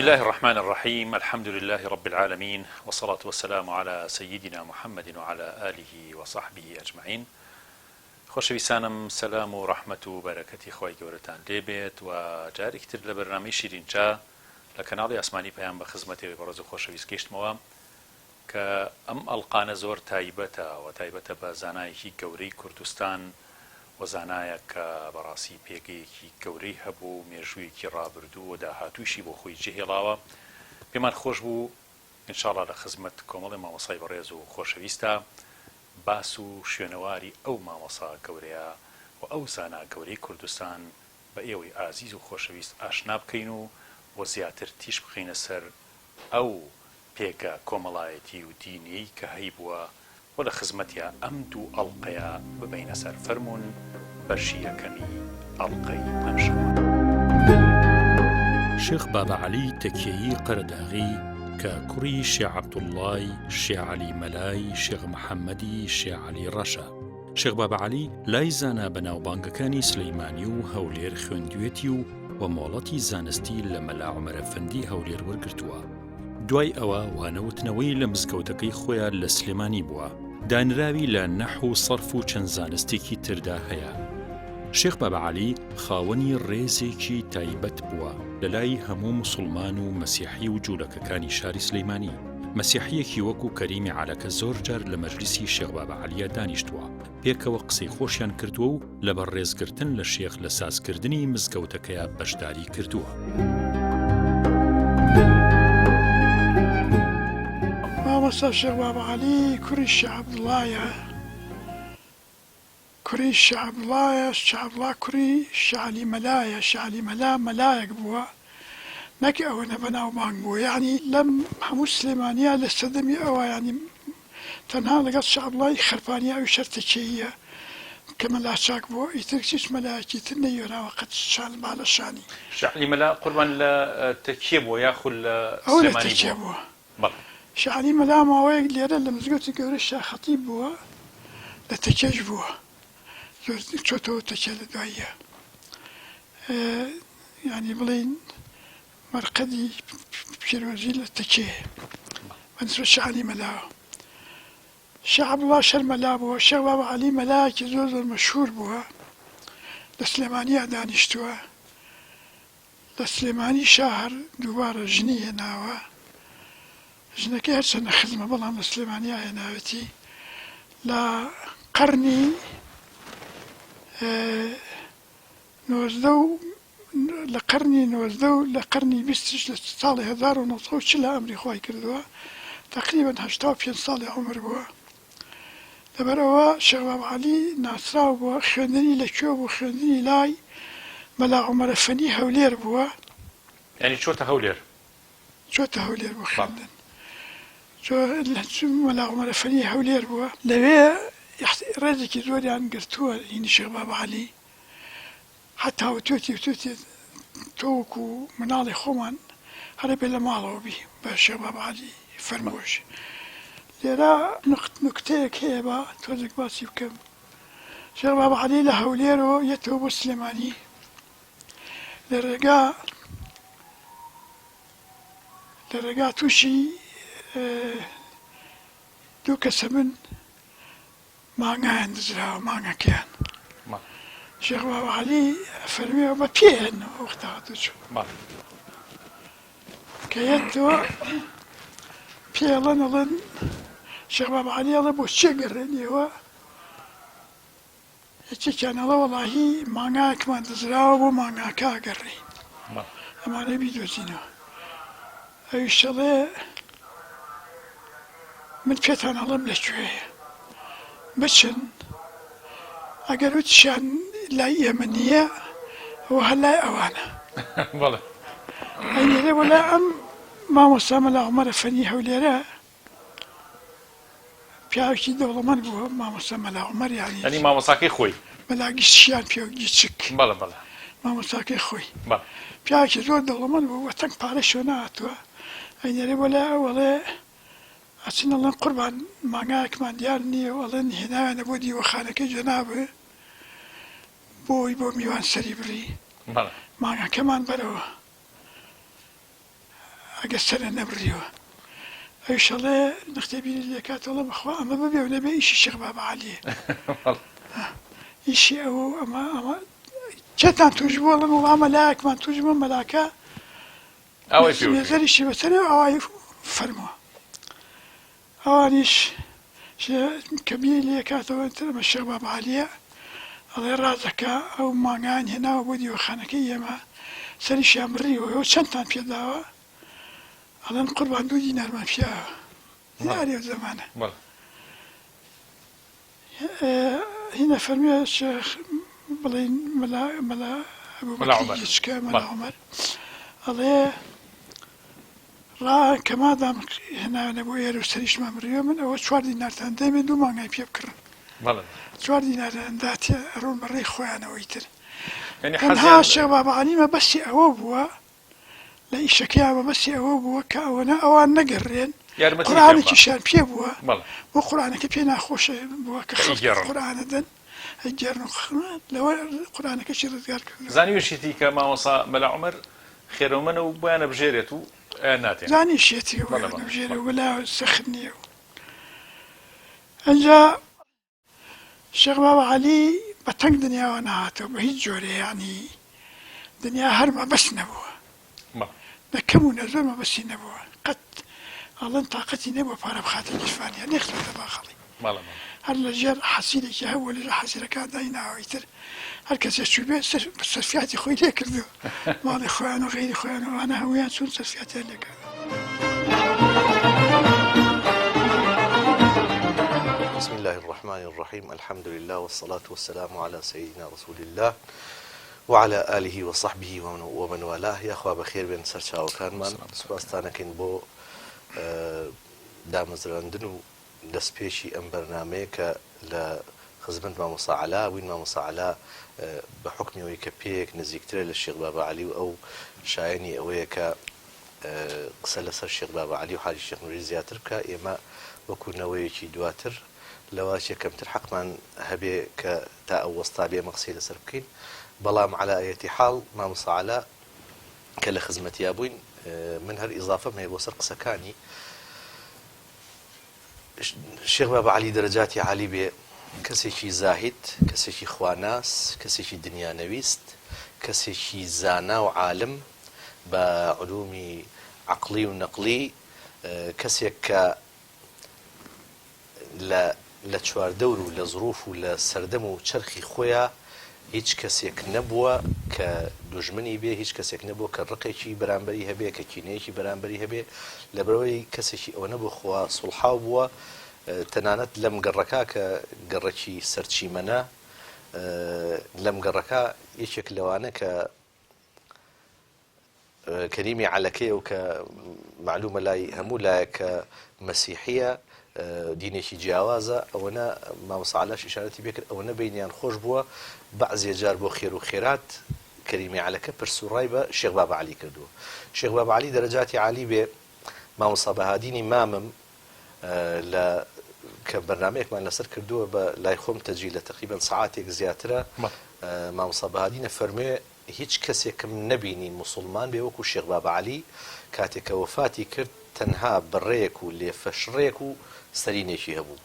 اللە الرحمن الرحیم الحمد للە رب العالمین والصلاة والسلام علی سیدنا محمد وعلی آله وصحبه اجمعین خۆشەویستانم سەلام و ڕەحمەت و بەرەکەتی خوای گەورەتان لێ بێت و جارێکی تر لە بەرنامەی شیرین چا لە کەناڵی ئاسمانی پەیام بە خزمەت ئێوەی بەڕێز و خۆشەویست گەیشتمەوە کە ئەم ئەڵقانە زۆر تایبەتە و تایبەتە بە زانایەکی گەورەی کوردستان و زانایەک کە بەڕاستی پێگەیەکی گەورەی هەبوو و مێژوویەکی ڕابردوو و داهاتوویشی بۆ خۆی جێهێڵاوە پێمان خۆش بوو ان شاء اللە لە خزمەت کۆمەڵێ مامۆستای بەڕێز و خۆشەویستا باس و شوێنەواری ئەو مامۆسا گەورەیە و ئەو زانا گەورەی کوردستان بە ئێوەی ئازیز و خۆشەویست ئاشنا بکەین و و زیاتر تیشک بخەینە سەر ئەو پێگە کۆمەڵایەتی و دینیەی کە هەیبووە و لە خزمەتیا ئەم دوو ئەڵقەیە ببەینە سەر فەرموون بەشی یەکەمی ئەڵقەی ئەمشەوە. شێخ بابە عەلی تەکیەیی قەرەداغی کە کوڕی شێ عەبدوڵڵای شێ عەلی مەلای شێخ محەممەدی شێ عەلی ڕەشە. شێخ بابە عەلی لای زانا بەناوبانگەکانی سلیمانی و هەولێر خوێندوێتی و و مۆڵەتی زانستی لە مەلا عومەرە فەندی هەولێر وەرگرتووە. دوای ئەوە وانەوتنەوەی لە مزگەوتەکەی خۆیان لە سلێمانی بووە، دانراوی لە نەحو و سەرف و چەند زانستێکی تردا هەیە. شێخ بابە عەلی خاوەنی ڕێزێکی تایبەت بووە لە لای هەموو موسوڵمان و مەسیحی و جوولەکەکانی شاری سلیمانی. مەسیحییەکی وەکو کەریمی عەلەکە زۆر جار لە مەجلیسی شێخ بابە عەلییا دانیشتووە، پێکەوە قسەی خۆشیان کردووە و لەبەر ڕێزگرتن لە شێخ لە سازکردنی مزگەوتەکەیا بەشداری کردووە. مامۆستا شێخ بابە عەلی کوڕی شێخ عەبدوڵایە کوڕی شێخ عەبدوڵایە شێخ عەبدوڵا کوڕی شێخ عەلی مەلایە شێخ عەلی مەلا مەلایەک بووە نەک ئەوەنە بەناوبانگ بووە یەعنی لەم هەموو سلێمانیا لە سەردەمی ئەوا یەعنی تەنها لەگەڵ شێخ عەبدوڵای خەرپانی ئەویش هەر تەکێییە کە مەلا چاک بووە ئیتر هیچ مەلایەکی تر نەیۆراوە قەت شان بالە شانی. شێخ عەلی مەلا قوربان لە تەکیە بووە یاخود لە ئەوە لە سلێمانی تەکیە بووە؟ بووە. بەڵێ. شێخ عەلی مەلا ماوەیەک لێرە لە مزگەوتی گەورە شا خەتیب بووە لە تەکیەش بووە زۆر چۆتەوە تەکیە لە دواییە یانی بڵێین مەرقەدی پیرۆزی لە تەکیەیە بە نسبەت شێخ عەلی مەلاوە. شێخ عەبدوڵا شەر مەلا بووە، شێخ بابا عەلی مەلایەکی زۆر زۆر مەشهوور بووە، لە سلێمانیا دانیشتووە، لە سلێمانی شا هەر دووبارە ژنی هێناوە، ژنەکەی هەرچەندە خزمە بەڵام لە سلێمانیا هێناوێتی، لە قەرنی 19 و لە قەرنی 19 و لە قەرنی بیستیش لە ساڵی 1940 ئەمری خوای کردووە تەقریبەن 85 ساڵی عومر بووە لەبەرئەوە شێخ بابا عەلی ناسراو بووە خوێندنی لە کوێ بوو خوێندنی لای مەلا عومەرە فەنی هەولێر بووە. یانی چۆتە هەولێر؟ چۆتە هەولێر بۆ خوێندن مەلا عومەرە فەنی هەولێر بووە لەوێ ڕێزێکی زۆریان گرتووە هینی شێخ بابا عەلی هەتا وتوێتی وتوێتی تۆ وەکو مناڵی خۆمان هەر ئەبێ لە ماڵەوە بی بە شێخ بابا عەلی فەرمووش لێرە نوقت نوکتەیەک هەیە با تۆزێک باسی بکەم شێخ بابا عەلی لە هەولێرەوە یەتەوە بۆ سلێمانی لە ڕێگا لە ڕێگا تووشی دوو کەسە من مانگایان دزراوە مانگەکەیان شێخ بابا عەلی فەرمیەوە بە پێ هێنەوە وەختە هاتوچوو کە یەتەوە پێڵەن ئەڵێن شێخ بابا عەلی ئەڵێ بۆ چێ گەڕێنیەوە یەکێکیان ئەڵێ وەڵاهی مانگایەکمان دزراوە بۆ مانگاکە ئەگەڕێین ئەمانە بیدۆزینەوە ئەویش ئەڵێ من پێتان ئەڵێم لە کوێیە بچن ئەگەر وتیشیان لای ئێمە نییە ئەوە هەر لای ئەوانە بەڵێ ئەینێرێ بۆ لای ئەم مامۆستا مەلا عومەرە فەنی هەولێرە پیاوێکی دەوڵەمەند بووە مامۆستا مەلا عومەر یانی یانی مامۆستاکەی خۆی مەلا گشتیان پێ گیچک بەڵێ بەڵێ مامۆستاکەی خۆی بەڵێ پیاوێکی زۆر دەوڵەمەند بوو وە تەنگ پارەشەوە نەهاتووە ئەینێرێ بۆ لای ئەو ئەڵێ ئەچن ئەڵێن قوربان مانگایەکمان دیار نییە و ئەڵێن هێناویانە بۆ دیوەخانەکەی جەنابێ بۆی بۆ میوان سەری بڕی بەڵێ مانگاکەمان بەرەوە. ئەگەر سەرە نەبڕیوە. ئەویش ئەڵێ نەختێ بیری لێکاتەوە ئەڵێ بەخوا ئەمە ببێ و نەبێ ئیشی شێخ بابە عەلیە. ئیشی ئەوە و ئەمە ئەمە کێتان تووش بوو ئەڵێن وەڵا مەلایەکمان تووش بوو مەلاکە ئاوای پێ وتووین. مێزەریشی بەسەرێ و ئاوای فەرمووە. ئەوانیش کە بیری لێ کاتەوە ئیتر ئەمە شێخ بابە عەلیە ئەڵێ ڕازەکە ئەو مانگایان هێناوە بۆ دیوەخانەکەی ئێمە سەریشیان بڕیوە ئێوە چەندتان پێ داوە ئەڵێن قوربان دوو دینارمان پیاوە دیناری ئەو زەمانە هینە فەرمیە شێخ بڵین مەلا مەلا ئەبوبەکری گچکە مەلا عومەر ئەڵێ ڕا کە مادام هێناوێنە بۆ ئێرە و سەریشمان بڕیوە من ئەوە چوار دینارتان دەمێ دوو مانگای پێ بکڕن چوار دیناریان داتێ ئەڕۆن بە ڕێی خۆیانەوە ئیتر تەنها شێخ بابا عەلی مەبەستی ئەوە بووە لە ئیشەکەیان مەبەستی ئەوە بووە کە ئەوەنە ئەوان نەگەڕێن قورئانێکیشیان پێ بووە بۆ قورئانەکە پێ ناخۆشە بووە کە خەڵک قورئانە دەن ئەیگێڕن و لەوە قورئانەکەشی ڕزگار کردووە. زانیویشیتی کە مامۆستا مەلا عومەر خێرەومەنە و بۆیان ئەبژێرێت و ئەیان ناتێنێ. زانیشیەتی بۆیان ئەبژێرێ و بەلایەوە سەخت نییە و ئەنجا شێخ بابە عەلی بە تەنگ دنیاوە نەهاتەوە بە هیچ جۆرێ یانی دنیا هەر مەبەست نەبووە نە کەم و نە زۆر مەبەستی نەبووە قەت ئەڵێن تاقەتی نەبووە پارە بخاتە گیرفانیا نەیخستۆتە باخەڵی هەر لە ژێر حەسیرێکی هەبووە لە ژێر حەسیرەکان دایناوە ئیتر هەر کەسێ چووبێ سەرفیاتی خۆی لێ کردووە ماڵی خۆیان و غەیری خۆیان و ئەوانە هەموویان چوون سەرفیاتیان لێ کردووە. بسم الله الرحمن الرحیم الحمد لله والصلاة والسلام على سيدنا رسول الله وعلى آله وصحبه ومن والاه یاخوا بەخێر بێن سەرچاوەکانمان سوپاستانەکەین بۆ دامەزراندن و دەستپێکی ئەم بەرنامەیە کە لە خزمەت مامۆستا عەلا بووین، مامۆستا عەلا بە حوکمی ئەوەی کە پێیەک نزیکترە لە شێخ بابە عەلی و ئەو شایەنی ئەوەیە کە قسە لەسەر شێخ بابە عەلی و حاجی شێخ نوری زیاتر بکا، ئێمە وەکوو نەوەیەکی دواتر لەوە چێ کەمتر حەقمان هەبێ کە تا ئەو وەستا بێ ئێمە قسەی لەسەر بکەین، بەڵام عەلا ئەیەتی حاڵ مامۆستا عەلا کە لە خزمەتیا بووین من هەر ئیزافەم هەیە بۆ سەر قسەکانی. شێخ بابە عەلی دەرەجاتی عالی بێ کەسێکی زاهید، کەسێکی خواناس، کەسێکی دنیانەویست، کەسێکی زانا و عالم بە علومی عەقڵی و نەقڵی، کەسێک کە لە لە چواردەور و لە زروف و لە سەردەم و چەرخی خۆیا هیچ کەسێک نەبووە کە دوژمنی بێ، هیچ کەسێک نەبووە کە ڕقێکی بەرامبەری هەبێ، کە کینەیەکی بەرامبەری هەبێ، لەبەرئەوەی کەسێکی ئەوەنە بۆ خوا سوڵحاو بووە، تەنانەت لەم گەڕەکە کە گەڕەکی سەرچیمەنە، لەم گەڕەکە یەکێک لەوانە کە کەریمی عەلەکەیە و کە مەعلومە لای هەموو لایەک کە مەسیحیە دینێکی جیاوازە ئەوەنە مامۆستا عەلاش ئیشارەتی پێ کرد ئەوەنە بەینیان خۆش بووە بەعزێ جار بۆ خێر و خێرات کەریمی عەلەکە پرس و ڕای بە شێخ بابە عەلی کردووە شێخ بابە عەلی دەرەجاتی عالی بێ مامۆستا بەهادینی مامم لە کە بەرنامەیەکمان لەسەر کردووە بە لای خۆم تەجیلە تقریبا سەعاتێک زیاترە مامۆستا بەهادینە فەرموێ هیچ کەسێکم نەبینی موسوڵمان بێ وەکو شێخ بابە عەلی، کاتێ کە وەفاتی کرد تەنها بڕەیەک و لێفە شڕێک و سەرینێکی هەبوو.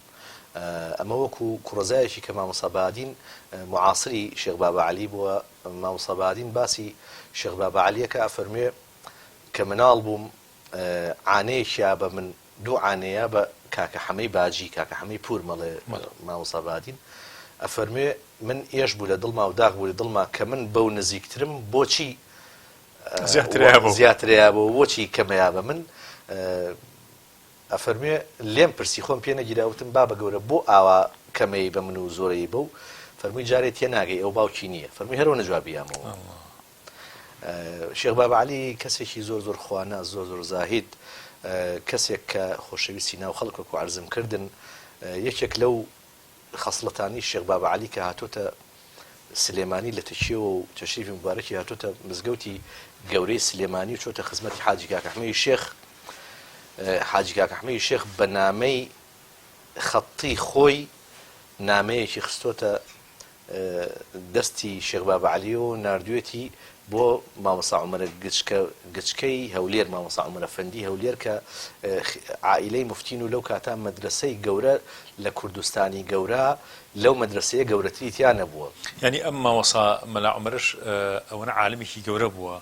ئەمە وەکو کوڕەزایەکی کە مامۆستا بەهادین موعاسری شێخ بابە عەلی بووە، مامۆستا بەهادین باسی شێخ بابە عەلیەکە ئەفەرموێ کە مناڵ بووم عانەیەکیا بە من دوو عانەیە بە کاکە حەمەی باجی، کاکە حەمەی پوور مەڵێ مامۆستا بادین، ئەفەرموێ من ئێش بوو لە دڵما و داخ بوو لە دڵما کە من بەو نزیکترم بۆچی زیاترەیا بۆ بۆچی کەمەیا بە من ئەفەرموێ لێم پرسی خۆم پێ نەگیرا وتم بابە گەورە بۆ ئاوا کەمەی بە من و زۆرەی بەو فەرمووی جارێ تێناگەی ئەو باوکی نییە فەرمووی هەرەوە جوابی یامەوە. شێخ بابە عەلی کەسێکی زۆر زۆر خواناس زۆر زۆر زاهید کەسێک کە خۆشەویستی ناو خەڵک وەکو عەرزم کردن یەکێک لەو خەسڵەتانی شێخ بابە عەلی کە هاتۆتە سلێمانی لە تەکیەوە و تەشریفی مبارەکی هاتۆتە مزگەوتی گەورەی سلێمانی و چۆتە خزمەتی حاجی کاک ئەحمەدی شێخ حاجی کاک ئەحمەدی شێخ بە نامەی خەتی خۆی نامەیەکی خستۆتە دەستی شێخ بابە عەلیەوە و ناردوێتی بۆ مامۆستا عومەرە گچکە گچکەی هەولێر مامۆستا عومەرە فەندی هەولێر کە عائیلەی موفتین و لەو کاتە مەدرەسەی گەورە لە کوردستانی گەورە لەو مەدرەسەیە گەورەتری تیا نەبووە. یانی ئەم مامۆستا مەلا عومەرەش ئەوەنە عالمێکی گەورە بووە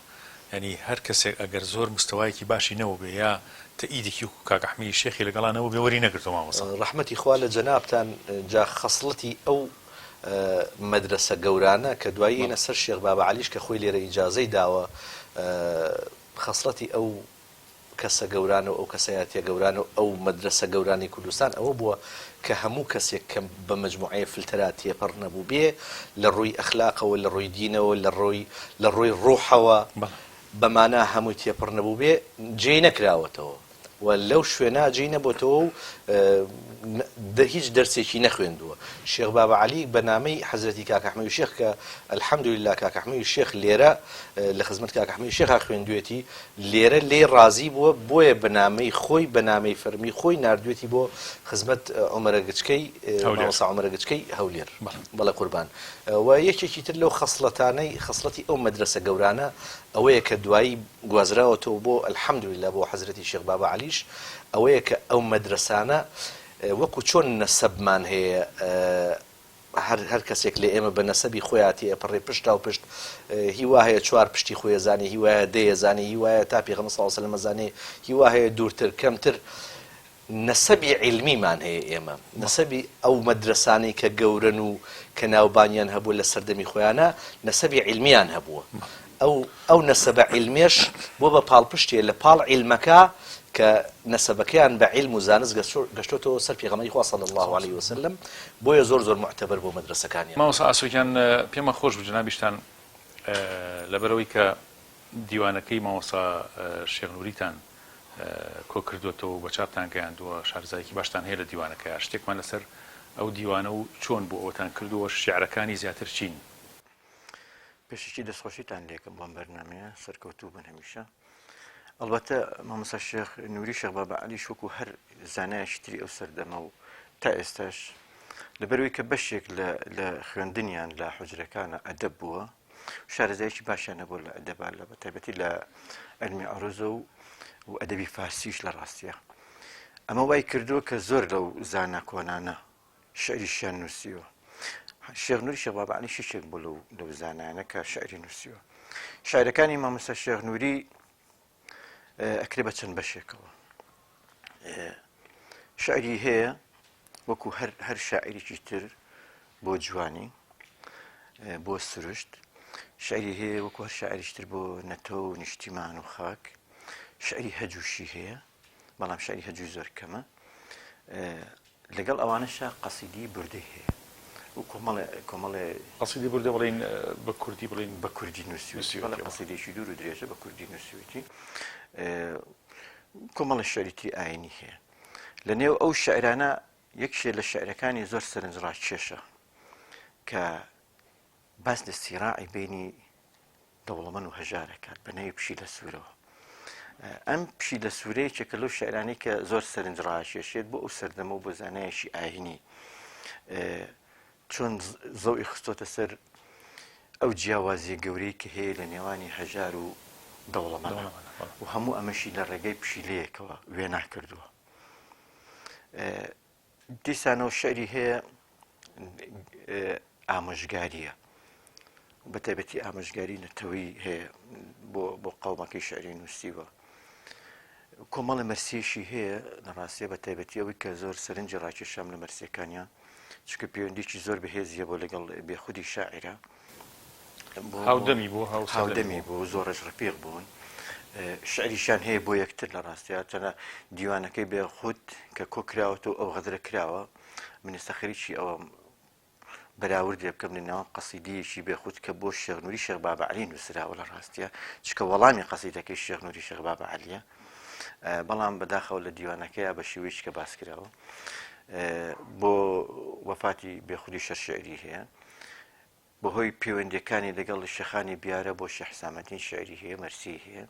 یانی هەر کەسێک ئەگەر زۆر مستەوایەکی باشی نەبووبێ یا تەئیدێکی وەکو کاک ئەحمەدی شێخی لەگەڵا نەبووبێ وەری نەگرتووە مامۆستا. ڕەحمەتی خوا لە جەنابتان جا خەسڵەتی ئەو مەدرەسە گەورانە کە دوایی یەنە سەر شێخ بابە عەلیش کە خۆی لێرە ئیجازەی داوە خەسڵەتی ئەو کەسە گەورانە و ئەو کەسایەتیە گەورانە و ئەو مەدرەسە گەورانەی کوردستان ئەوە بووە کە هەموو کەسێک کە بە مەجموعەیە فلتەرا تێپەڕ نەبووبێ لە ڕووی ئەخلاقەوە لە ڕووی دینەوە لە ڕووی لە ڕووی ڕوحەوە بە مانا هەمووی تێپەڕ نەبووبێ جێی نەکراوەتەوە. و لەو شوێنە جێی نەبۆتەوە و هیچ دەرسێکی نەخوێندووە. شێخ بابە عەلی بە نامەی حەزرەتی کاک ئەحمەوی شێخ کە الحمدللە کاک ئەحمەوی شێخ لێرە لە خزمەت کاک ئەحمەوی شێخا خوێندوێتی لێرە لێی ڕازی بووە بۆیە بە نامەی خۆی بە نامەی فەرمی خۆی ناردوێتی بۆ خزمەت عومەرە گچکەی مامۆستا عومەرە گچکەی هەولێر. بەڵێ قوربان. و یەکێکی تر لەو خەسڵەتانەی خەسڵەتی ئەو مەدرەسە گەورانە ئەوەیە کە دوایی گوازراوەتەوە بۆ الحمدللە بۆ حەزرەتی شێخ بابا عەلیش ئەوەیە کە ئەو مەدرەسانە وەکو چۆن نەسەبمان هەیە هەر هەر کەسێک لە ئێمە بە نەسەبی خۆیا تێئەپەڕێ پشتاو پشت هی وا هەیە چوار پشتی خۆی ئەزانێ هی وایە دەی ئەزانێ هی وایە تا پێغەمبەر صلی اللە علیە وسلم ئەزانێ هی وا هەیە دوورتر کەمتر نەسەبی عیلمیمان هەیە ئێمە نەسەبی ئەو مەدرەسانەی کە گەورەن و کە ناوبانگیان هەبووە لە سەردەمی خۆیانا نەسەبی عیلمیان هەبووە ئەو ئەو نەسەبە عیلمیەش بووە بە پاڵپشتێ لە پاڵ عیلمەکە کە نەسەبەکەیان بە عیلم و زانست گەشتۆتەوە سەر پێغەمبەری خوا صلی اللە علیە وسلم بۆیە زۆر زۆر موعتەبەر بۆ مەدرەسەکانیان. مامۆستا ئاسۆ گیان پێمان خۆش بوو جەنابیشتان لەبەرئەوەی کە دیوانەکەی مامۆستا شێخ نوریتان کۆکردووەتەوە و بە چاپتان گەیاندووە، شارەزایەکی باشتان هەیە لە دیوانەکەیا، شتێکمان لەسەر ئەو دیوانە و چۆن بوو ئەوەتان کردووە، شیعرەکانی زیاتر چین؟ پێشەکی دەستخۆشیتان لێکەم بۆ ئەم بەرنامەیە، سەرکەوتوو بن هەمیشە. ئەڵبەتە مامۆستا شێخ نوری شێخ بابا عەلیش وەکو هەر زانایەکی تری ئەو سەردەمە و تا ئێستاش لەبەرەوەی کە بەشێک لە خوێندنیان لە حوجرەکانە ئەدەب بووە، شارەزایەکی باشیان هەبووە لە ئەدەبا لە بەتایبەتی لە عیلمی عروزە و و ئەدەبی فارسیش لە ڕاستیە ئەمە وای کردووە کە زۆر لەو زانا کۆنانە شعریشیان نووسیوە شێخ نوری شێخ بابا عەلی شێک بوو لەو لەو زانایانە کە شعری نووسیوە شعرەکانی مامۆستا شێخ نوری ئەکرێ بە چەند بەشێکەوە شعری هەیە وەکو هەر هەر شاعیرێکی تر بۆ جوانی بۆ سروشت شعری هەیە وەکو هەر شاعریش تر بۆ نەتەوە و نیشتیمان و خاک شعری هەجوشی هەیە بەڵام شعری هەجوی زۆر کەمە لەگەڵ ئەوانەشا قەسیدی بردەی هەیە و کۆمەڵێ کۆمەڵێ قەسیدی بردە بڵین بە کوردی بڵین بە کوردی نووسیوێتی بەڵێ قەسیدێکی دوور و درێژە بە کوردی نووسیوێتی کۆمەڵە شعری تری ئاینی هەیە لە نێو ئەو شعرانە یەکێ لە شعرەکانی زۆر سەرنجڕاکێشە کە باس لە سیراعی بینی دەوڵەمەن و هەژار ئەکات بە ناوی پشیلە سوورەوە. ئەم پشیلە سوورە یەکێکە لەو شعرانەی کە زۆر سەرنج ڕاکێشێت بۆ ئەو سەردەمە و بۆ زانایەکی ئاینی چۆن زەوی خستۆتە سەر ئەو جیاوازیە گەورەی کە هەیە لە نێوانی هەژار و دەوڵەمەند و هەموو ئەمەشی لە ڕێگەی پشیلەیەکەوە وێنا کردووە. دیسانەوە شعری هەیە ئامۆژگارییە بە تایبەتی ئامۆژگاری نەتەوەی هەیە بۆ بۆ قەومەکەی شعری نووسیوە کۆمەڵە مەرسیشی هەیە لە ڕاستیە بە تایبەتی ئەوەی کە زۆر سەرنجی ڕاکێشام لە مەرسیەکانیان چونکە پەیوەندیکی زۆر بەهێزیە بۆ لەگەڵ بێخودی شاعرە هاودەمی بوو هاودەمی بوو زۆرش ڕفیق بوون شعریشان هەیە بۆ یەکتر لە ڕاستیا تەنە دیوانەکەی بێ خود کە کۆ کراوەتەوە ئەو غەدرە کراوە من ئێستا خەریکی ئەوەم بەراوردێ بکەم لە نێوان قەسیدەیەکی بێ خود کە بۆ شێخ نوری شێخ بابە عەلی نووسراوە لە ڕاستیە چکە وەڵامی قەسیدەکەی شێخ نوری شێخ بابە عەلیە بەڵام بەداخەوە لە دیوانەکەیا بە شێوەیەکی کە باس کراوە بۆ وەفاتی بێخودی شەر شعری هەیە بەهۆی پەیوەندیەکانی لەگەڵ شێخانی بیارە بۆ شێخ حسامەدین شعری هەیە مەرسی هەیە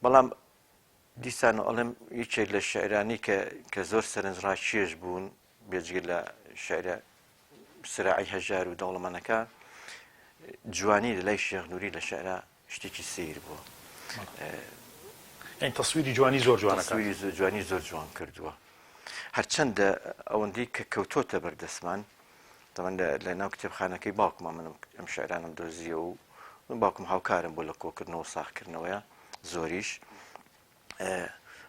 بەڵام دیسان ئەڵێم یەکێک لە شعرانی کە کە زۆر سەرنجڕاکێش بوون بێجگە لە شعرە سراعی هەژار و دەوڵەمەنەکە. جوانی لە لای شێخ نوری لە شعرا شتێکی سەیر بووە. یانی تەسویری جوانی زۆر جوان ئەکات. تەسویری جوانی زۆر جوان کردووە. هەرچەندە ئەوەندەی کە کەوتۆتە بەردەستمان تەبعەن لە ناو کتێبخانەکەی باوکما من ئەم شعرانم دۆزیەوە و باوکم هاوکارم بۆ لە کۆکردنەوە و ساغکردنەوەیە زۆریش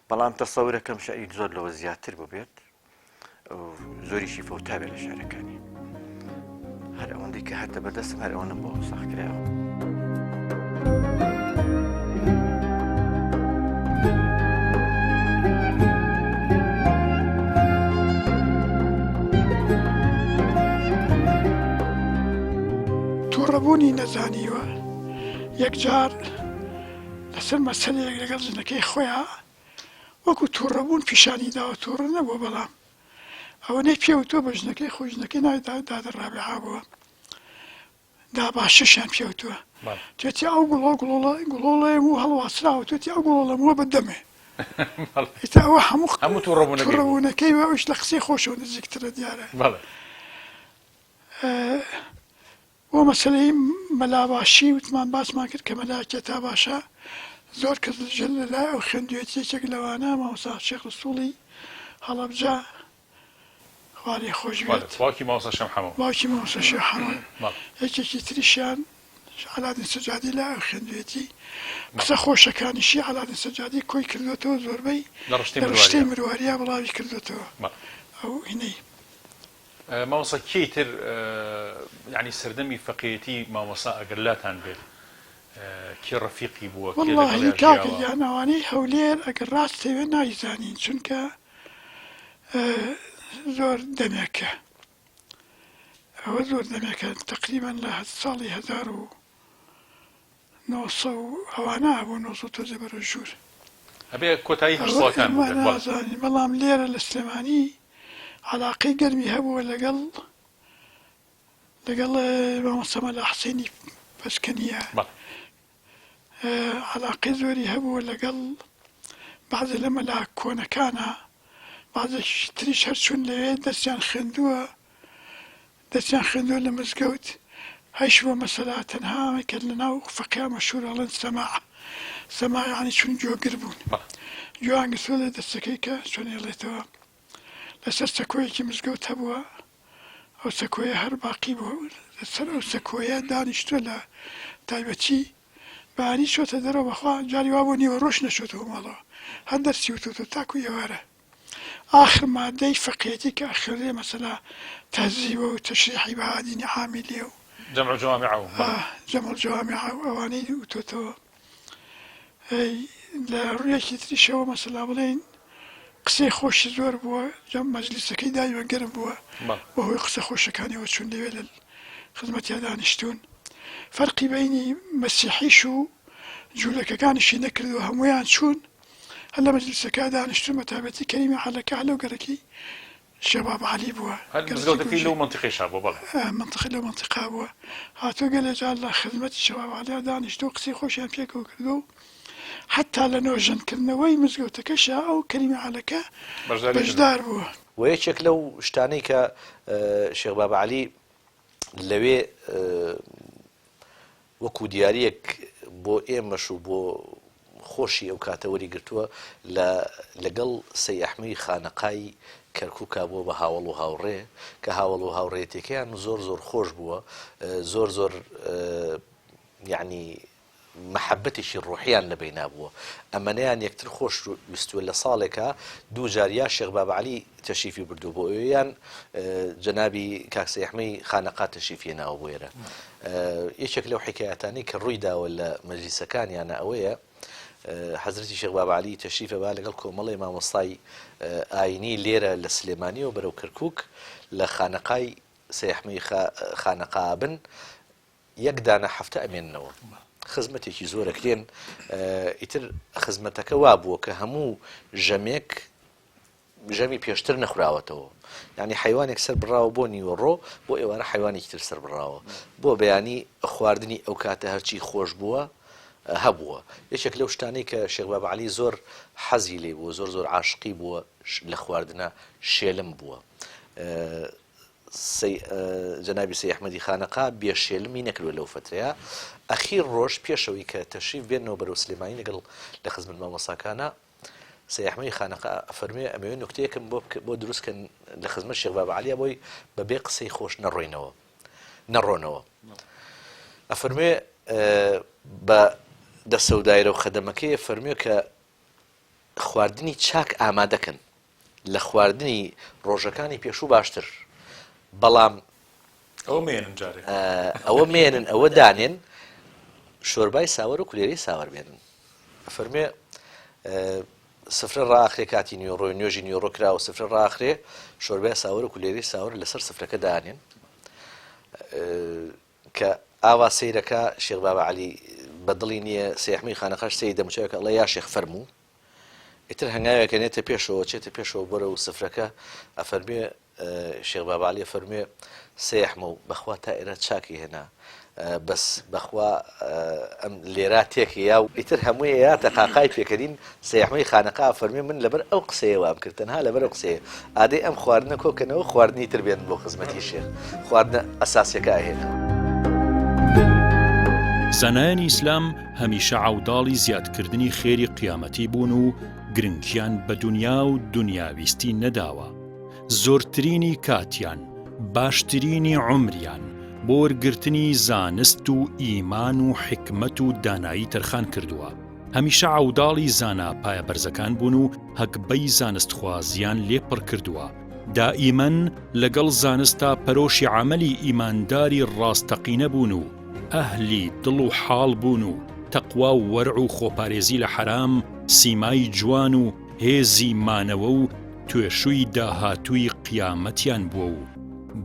بەڵام تەسەورەکەم شعری زۆر لەوە زیاتر ببێت زۆریشی فەوتابێ لە شعرەکانی هەر ئەوەندەی کە هاتە بەردەستم هەر ئەوەنەم بۆ ساغ کرایەوە. توڕەبوونی نەزانیوە یەکجار لەسەر مەسەلەیەک لەگەڵ ژنەکەی خۆیا وەکو توڕەبوون پیشانی داوە توڕە نەبووە بەڵام ئەوەنەی پێ وتووە بە ژنەکەی خۆی ژنەکەی ناوی دادە ڕابیعا بووە داباششیان پێ وتووە توێتی ئەو گوڵۆ گوڵۆڵە گوڵۆڵەیە و هەڵواسراوە توێتی ئەو گوڵۆڵە مووە بە دەمێ ئیتر ئەوە هەموو هەموو توڕەبوونەکەی بوو. توڕەبوونەکەی و ئەویش لە قسەی خۆشەوە نزیکترە دیارە. بەڵێ. بۆ مەسەلەی مەلا باشی وتمان باسمان کرد کە مەلا کێتا باشە زۆر کەس لە لای ئەو خوێندوێتی یەکێک لەوانە مامۆستا شێخ رسوڵی هەڵەبجە خوا لێی خۆش بێت باوکی مامۆستا شێخ حەمە باوکی مامۆستا شێخ حەمە یەکێکی تریشیان عەلادین سەجادی لای ئەو خوێندوێتی قسە خۆشەکانیشی عەلادین سەجادی کۆی کردوێتەوە زۆربەی لە ڕشتەی مرواریا بڵاوی کردوێتەوە ئەو هینەی مامۆستا کێی تر یانی سەردەمی فەقێیەتی مامۆستا ئەگەر لاتان بێت کێ ڕەفیقی بووە کێ وەڵاهی لەگەڵیا کاکە ژیاوە؟ گیان ئەوانەی هەولێر ئەگەر ڕاست تەوێ نایزانین چونکە زۆر دەمێکە ئەوە زۆر دەمێکە تەقریبەن لە ساڵی 1900 و ئەوانە هەبوو 900 تۆزێ بەرەو ژوور ئەبێ کۆتایی ئەوە هەشتاکان ئێمە بووبێت بەڵێ. نازانین بەڵام لێرە لە سلێمانی عەلاقەی گەرمی هەبووە لەگەڵ لەگەڵ مامۆستا مەلا حسێنی پەسکەنیە بەڵێ. عەلاقەی زۆری هەبووە لەگەڵ بەعزێ لە مەلا کۆنەکانا بەعزێکی تریش هەر چوون لەوێ دەرسیان خوێندووە دەرسیان خوێندووە لە مزگەوت هەیش بۆ مەسەلا تەنها ئەمەی کە لەناو فەقیا مەشهوورە ئەڵێن سەماع سەماع یەعنی چوون گوێگر بوون گوێیان گرتووە لە دەرسەکەی کە چۆن ئەیڵێتەوە لەسەر سەکۆیەکی مزگەوت هەبووە ئەو سەکۆیە هەر باقی بووە لەسەر ئەو سەکۆیە دانیشتووە لە تایبەتی بەیانی چۆتە دەرەوە بەخوا جاری وا بۆ نیوەڕۆش نەچۆتەوە ماڵەوە هەر دەرسی وتۆتەوە تاکو ئێوارە ئاخر مادەی فەقێتی کە ئەخوێنرێ مەسەلا تەهزیبە و تەشریحی بەهادینی عامیلیە و جەمع الجوامع و جەمع الجوامع و ئەوانەی وتۆتەوە لە ڕوویەکی تریشەوە مەسەلا بڵێین قسەی خۆشی زۆر بووە جەم مەجلیسەکەی دایمە گەرم بووە بەهۆی قسە خۆشەکانیەوە چون لەوێ لە خزمەتیا دانیشتوون فەرقی بەینی مەسیحیش و جوولەکەکانیشی نەکردووە هەموویان چوون هەر لە مەجلیسەکە دانیشتوون بە تایبەتی کەریمی عەلەکە هەر لەو گەرەکی شێخ بابا عەلی بووە هەر مزگەوتەکەی لەو مەنتیقەیشا بووە بەڵێ. مەنتیقە لەو مەنتیقە بووە هاتووە گەلێ جار لە خزمەتی شێخ بابا عەلیا دانیشتووە و قسەی خۆشیان پێکەوە کردووە و حەتتا لە نۆژەنکردنەوەی مزگەوتەکەشا ئەو کەریمی عەلەکە بەشدار بووە. وە یەکێک لەو شتانەی کە شێخ بابا عەلی لەوێ وەکو دیارییەک بۆ ئێمەش و بۆ خۆشی ئەو کاتە وەری گرتووە لە لەگەڵ سەی ئەحمەی خانەقای کەرکوکا بووە بە هاوەڵ و هاوڕێ کە هاوەڵ و هاوڕێیەتیەکەیان زۆر زۆر خۆش بووە زۆر زۆر یەعنی مەحەبەتێکی ڕۆحیان لە بەینا بووە ئەمەنەیان یەکتر خۆش ویستووە لە ساڵێکا دوو جار یا شێخ بابە عەلی تەشریفی بردووە بۆ ئەوێ یان جەنابی کاک سەی ئەحمەی خانەقا تەشریفی هێناوە بۆ ئێرە یەکێک لەو حیکایەتانەی کە ڕووی داوە لە مەجلیسەکانیانە ئەوەیە حەزرەتی شێخ بابە عەلی تەشریفە با لەگەڵ کۆمەڵێ مامۆستای ئاینی لێرە لە سلێمانیەوە بەرەو کەرکووک لە خانەقای سەی ئەحمەی خانەقا بن یەک دانە هەفتە ئەمێننەوە خزمەتێکی زۆر ئەکرێن ئیتر خزمەتەکە وابووە کە هەموو ژەمێک ژەمی پێشتر نەخوراوەتەوە یعنی حیوانێک سەر بڕاوە بۆ نیوەڕۆ بۆ ئێوارە حیوانێکی تر سەر بڕاوە بۆ بەیانی خواردنی ئەو کاتە هەرچی خۆش بووە هەبووە یەکێک لەو شتانەی کە شێخ بابا عەلی زۆر حەزی لێ بووە زۆر زۆر عاشقی بووە لە خواردنە شێلم بووە. سەی جەنابی سەی ئەحمەدی خانەقا بێشێلمی نەکردوە لەو فەترەیە ئەخیر ڕۆژ پێشەوەی کە تەشریف بێنەوە بەرەو سلێمانی لەگەڵ لە خزمەت مامۆستاکانە سەی ئەحمەدی خانەقا ئەفەرموێ ئەمەوێ نوکتەیەکم بۆ بۆ دروست کەن لە خزمەت شێخ بابە عەلیا بۆی بە بێ قسەی خۆش نەڕۆینەوە نەڕۆنەوە ئەفەرموێ بە دەسە و دایرە و خەدەمەکەی فەرموێ کە خواردنی چاک ئامادەکەن لە خواردنی ڕۆژەکانی پێشوو باشتر بەڵام ئەوە مێنن جارێ ئەوە مێنن ئەوە دانێن شۆربای ساوەر و کولێری ساوەر بێنن فەرمێ سفرە ڕاخرێ کاتی نوێڕۆی نوێژی نوێڕۆ کراوە سفرە ڕاخرێ شۆربای ساوەر و کولێری ساوەر لەسەر سفرەکە دانێن کە ئاوا سەیرەکە شێخ بابە عەلی بە دڵی نییە سەیحمی خانەقاش سەیری دەموچاوێکە ئەڵێ یا شێخ فەرموو ئیتر هەنگاوێکە نێتە پێشەوە چێتە پێشەوە بەرەو سفرەکە ئەفەرموێ شێخ بابە عەلی ئەفەرموێ سەیحمە و بەخوا تا ئێرە چاکی هێنا بەس بەخوا ئەم لێرا تێکی یا و ئیتر هەمووی ئەیاتە قاقای پێکەنین سەیحمەی خانەقا ئەفەرموێ من لەبەر ئەو قسەیە وام کرد تەنها لەبەر ئەو قسەیە ئادەی ئەم خواردنە کۆکەنەوە خواردنی تر بێن بۆ خزمەتی شێخ خواردنە ئەساسیەکە ئەهێنن. زانایانی ئیسلام هەمیشە عەوداڵی زیادکردنی خێری قیامەتی بوون و گرنگیان بە دونیا و دونیاویستی نەداوە، زۆرترینی کاتیان، باشترینی عومریان بۆ وەرگرتنی زانست و ئیمان و حیکمەت و دانایی تەرخان کردووە، هەمیشە عەوداڵی زانا پایەبەرزەکان بوون و هەگبەی زانستخوازیان لێ پڕ کردووە، دائیمەن لەگەڵ زانستا پەرۆشی عەمەلی ئیمانداری ڕاستەقینە بوون و ئەهلی دڵ و حاڵ بوون و تەقوا و وەرع و خۆپارێزی لە حەرام سیمای جوان و هێزی مانەوە و توێشووی داهاتووی قیامەتیان بووە و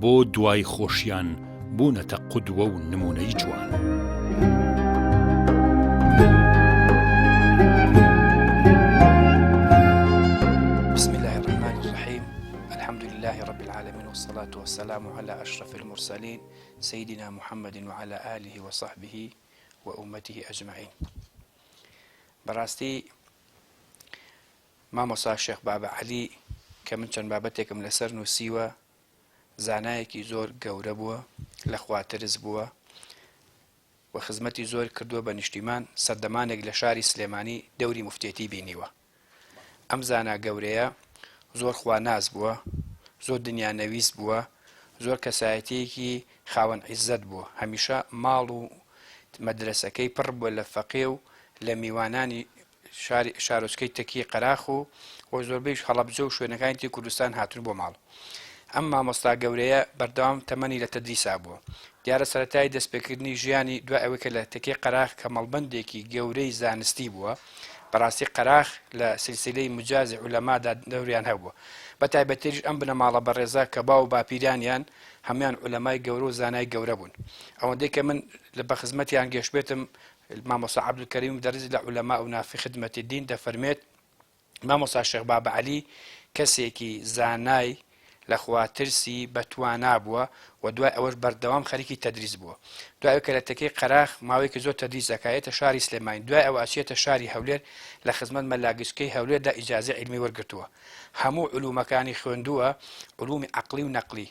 بۆ دوای خۆشیان بوونەتە قودوە و نموونەی جوان. بسم الله الرحمن الرحیم الحمد لله رب العالمین والصلاة والسلام على اشرف المرسلین سيدنا محمد وعلى آله وصحبه وأمته أجمعين بەڕاستی مامۆسا شێخ بابە عەلی کە من چەند بابەتێکم لەسەر نووسیوە زانایەکی زۆر گەورە بووە، لە خواترس بووە و خزمەتی زۆر کردووە بە نیشتیمان، سەردەمانێک لە شاری سلێمانی دەوری موفتێتی بینیوە. ئەم زانا گەورەیە زۆر خواناس بووە، زۆر دنیانەویست بووە، زۆر کەسایەتییەکی خاوەن عیززەت بووە، هەمیشە ماڵ و مەدرەسەکەی پڕ بووە لە فەقێ و لە میوانانی شاری شارۆچکەی تەکیەی قەراخ و و زۆربەیش هەڵەبجە و شوێنەکانی تری کوردستان هاتوون بۆ ماڵ. ئەم مامۆستا گەورەیە بەردەوام تەمەنی لە تەدریسا بووە. دیارە سەرەتای دەستپێکردنی ژیانی دوای ئەوەی کە لە تەکیەی قەراخ کە مەڵبەندێکی گەورەی زانستی بووە، بەڕاستی قەراخ لە سلسیلەی مجازی عولەمادا دەوریان هەبووە. بە تایبەتتریش ئەم بنەماڵە بەڕێزە کە باو و باپیرانیان هەموویان عولەمای گەورە و زانای گەورە بوون. ئەوەندەی کە من بە خزمەتیان گەشتبێتم مامۆستا عەبدولکەریم مدەڕیس لە علماؤنا فی خدمە الدین دەفەرموێت، مامۆستا شێخ بابە عەلی کەسێکی زانای لە خواترسی بەتوانا بووە و دوای ئەوەش بەردەوام خەریکی تەدریس بووە. دوای ئەوەی کە لە تەکیەی قەراخ ماوەیەکی زۆر تەدریس ئەکا یەتە شاری سلێمانی دوای ئەوە ئەچێتە شاری هەولێر لە خزمەت مەلا گچکەی هەولێردا ئیجازەی عیلمی وەرگرتووە. هەموو علومەکانی خوێندووە علومی عەقڵی و نەقلی.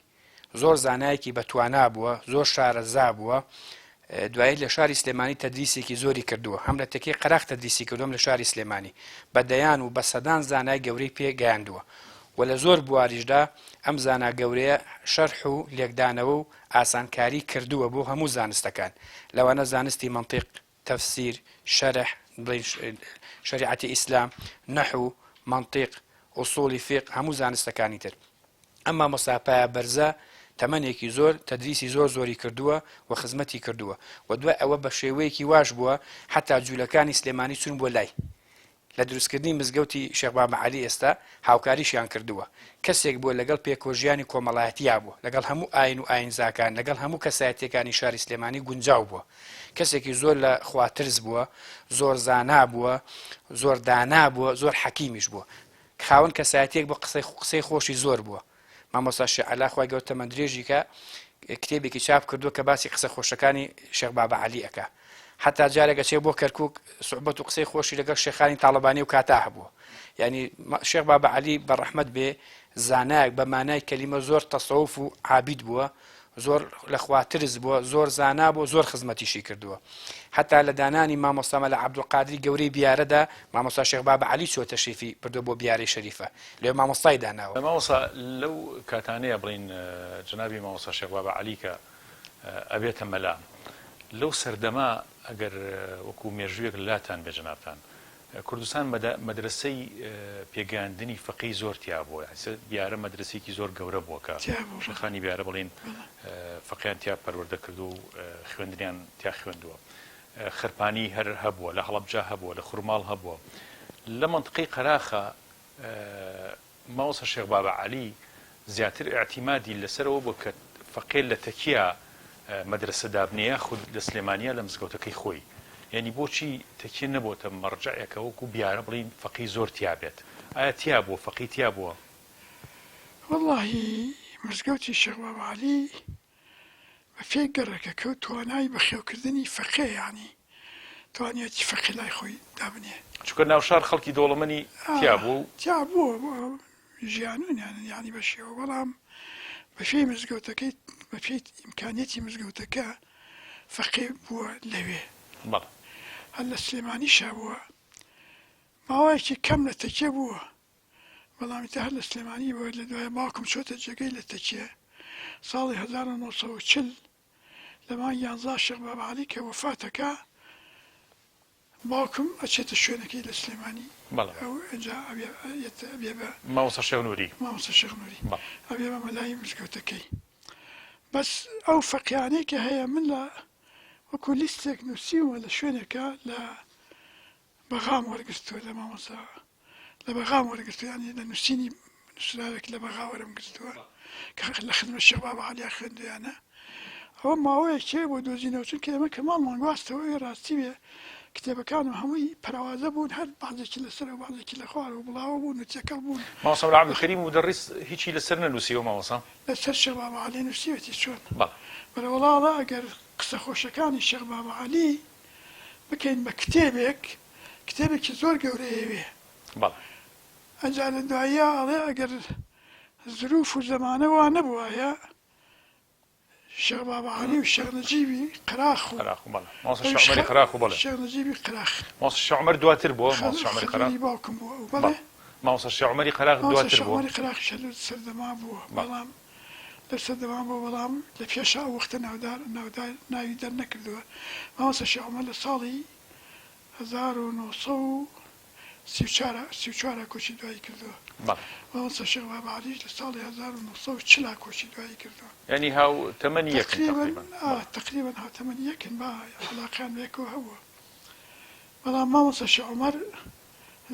زۆر زانایەکی بە توانا بووە، زۆر شارەزا بووە، دوایی لە شاری سلێمانی تەدریسێکی زۆری کردووە، هەم لە تەکیەی قەراخ تەدریسی کردووە هەم لە شاری سلێمانی، بە دەیان و بە سەدان زانای گەورەی پێ گەیاندووە و لە زۆر بواریشدا ئەم زانا گەورەیە شەرح و لێکدانەوە و ئاسانکاری کردووە بۆ هەموو زانستەکان، لەوانە زانستی مەنتیق، تەفسیر، شەرح، بڵێین شەریعەتی ئیسلام، نەحو، مەنتیق، ئوسوڵی فیق، هەموو زانستەکانی تر. ئەم مامۆستا پایە بەرزە تەمەنێکی زۆر تەدریسی زۆر زۆری کردووە و خزمەتی کردووە و دوای ئەوە بە شێوەیەکی واش بووە حەتا جوولەکانی سلێمانی چوون بۆ لای لە دروستکردنی مزگەوتی شێخ بابە عەلی ئێستا هاوکاریشیان کردووە کەسێک بووە لەگەڵ پێکەوەژیانی کۆمەڵایەتیا بووە لەگەڵ هەموو ئاین و ئاینزاکان لەگەڵ هەموو کەسایەتیەکانی شاری سلێمانی گونجاو بووە کەسێکی زۆر لە خواترس بووە زۆر زانا بووە زۆر دانا بووە زۆر حەکیمیش بووە خاوەن کەسایەتیەک بوو قسەی قسەی خۆشی زۆر بووە مامۆستا شێخ عەلا خوای گەورە تەمەن درێژی کا کتێبێکی چاپ کردووە کە باسی قسە خۆشەکانی شێخ بابە عەلی ئەکا حتا جارێک ئەچێ بۆ کەرکک سوعبەت و قسەی خۆشی لەگەڵ شێخانی تاڵەبانی و کاتا هەبووە یعنی شێخ بابە عەلی بە ڕەحمەت بێ. زانایەک بە مانای کەلیمە زۆر تەسەوف و عابید بووە زۆر لە خوا ترس بووە زۆر زانا بووە زۆر خزمەتیشی کردووە حتا لە دانانی مامۆستا مەلا عەبدولقادری گەورەی بیارەدا مامۆستا شێخ بابە عەلی چووە تەشریفی بردووە بۆ بیارەی شەریفە لەوێ مامۆستای داناوە. مامۆستا لەو کاتانەیە بڵێین جەنابی مامۆستا شێخ بابە عەلی کە ئەبێتە مەلا لەو سەردەمە ئەگەر وەکو مێژوویەک لاتان بێ جەنابتان کوردستان مەدرەسەی پێگەیاندنی فقهی زۆر تیا بووە یانی سە بیارە مەدرەسەیەکی زۆر گەورە بووە کە تیا بوو بەڵێ. شێخانی بیارە بڵێین فقهیان تیا پەروەردە کردووە و خوێندنیان تیا خوێندووە خرپانی هەر هەبووە لە هەڵەبجە هەبووە لە خورماڵ هەبووە لە مەنتقەی قەراخە مامۆستا شێخ بابە عەلی زیاتر ئیعتیمادی لەسەر ئەوە بووە کە فەقێ لە تەکیە مەدرەسە دابنێ یاخود لە سلێمانیە لە مزگەوتەکەی خۆی یانی بۆچی تەکیە نەبۆتە مەڕجەعێکە وەکو بیارە بڵێین فەقێی زۆر تیا بێت ئایا تیا بووە فەقێی تیا بووە؟ وەڵاهی مزگەوتی شێخ بابە عەلی بە پێی گەڕەکەکە و توانای بەخێوکردنی فەقێ یانی توانیەتی فەقێ لای خۆی دابنێ. چونکە ناوشار خەڵکی دەوڵەمەنی تیا بووە و. تیا بووە ژیانون یانی بە شێوە بەڵام بە پێی مزگەوتەکەی بە پێی ئیمکانیەتی مزگەوتەکە فەقێ بووە لەوێ. بەڵێ. هەر لە سلێمانیشا بووە ماوەیەکی کەم لە تەکیە بووە بەڵام ئیتر هەر لە سلێمانی بووە لە دوای باوکم چۆتە جێگەی لە تەکیە ساڵی 1940 لە مانگی یانزا شێخ بابا عەلی کە وەفاتەکا باوکم ئەچێتە شوێنەکەی لە سلێمانی بەڵێ ئەو ئینجا ئەبێ ئەبێ بە مامۆستا شێخ نوری مامۆستا شێخ نوری بەڵێ ئەبێ بە مەلای مزگەوتەکەی بەس ئەو فەقیانەی کە هەیە من لە وەکو لیستێک نووسیومە لە شوێنێکە لە بەغام وەرگرتووە لە مامۆستا لە بەغام وەرگرتووە یانی لە نووسینی نووسراوێک لە بەغا وەرم گرتووە کە لە خدمەت شێخ بابا عەلیا خوێندویانە ئەوە ماوەیەکێ بۆ دۆزینەوە چونکە ئێمە کە ماڵمان گواستەوە ئەوێ ڕاستی بێ کتێبەکانم هەمووی پەرەوازە بوون هەر بەعزێکی لەسەر و بەعزێکی لە خوار و بڵاوە بوون و تێکەڵ بوون. مامۆستا مەلا عەبدولکەریم مودەڕیس هیچی لەسەر نەنووسیوە مامۆستا؟ لەسەر شێخ بابا عەلی نووسیوێتی چۆن؟ بەڵێ. بەرە وەڵاڵە ئەگەر قسە خۆشەکانی شێخ بابا عەلی بکەین بە کتێبێک کتێبێکی زۆر گەورەیەوێ. بەڵێ. ئەنجا لە دواییا ئەڵێ ئەگەر زروف و زەمانە وا نەبوایە شێخ بابا عەلی و شێخ نەجیبی قەراخ و قەراخ و بەڵێ. مامۆستا شێخ عومەری قەراخ و بەڵێ. شێخ نەجیبی قەراخ. مامۆستا شێخ عومەر دواتر بووە مامۆستا شێخ عومەری قەراخ. خەزووری باوکم بووە ئەو بەڵێ. بەڵێ. مامۆستا شێخ عومەری قەراخ مامۆستا دواتر شێخ بووە. عومەری قەراخیش هەر لەو سەردەما بووە بەڵێ. بەڵام لەو سەردەما بووە بەڵام لە پێشا ئەو وەختە ناودار ناودار ناوی دەرنەکردووە. مامۆستا شێخ عومەر لە ساڵی 1934 34 کۆچی دوایی کردووە. بەڵێ. مامۆستا شێخ بابە عەلیش لە ساڵی 1940 کۆچی دوایی کردووە. یانی هاو تەمەنی یەکن تەقریبەن تەقریبەن. ئا بەڵێ. تەقریبەن هاوتەمەنی یەکن با عەلاقەیان بە یەکەوە هەبووە. بەڵام مامۆستا شێخ عومەر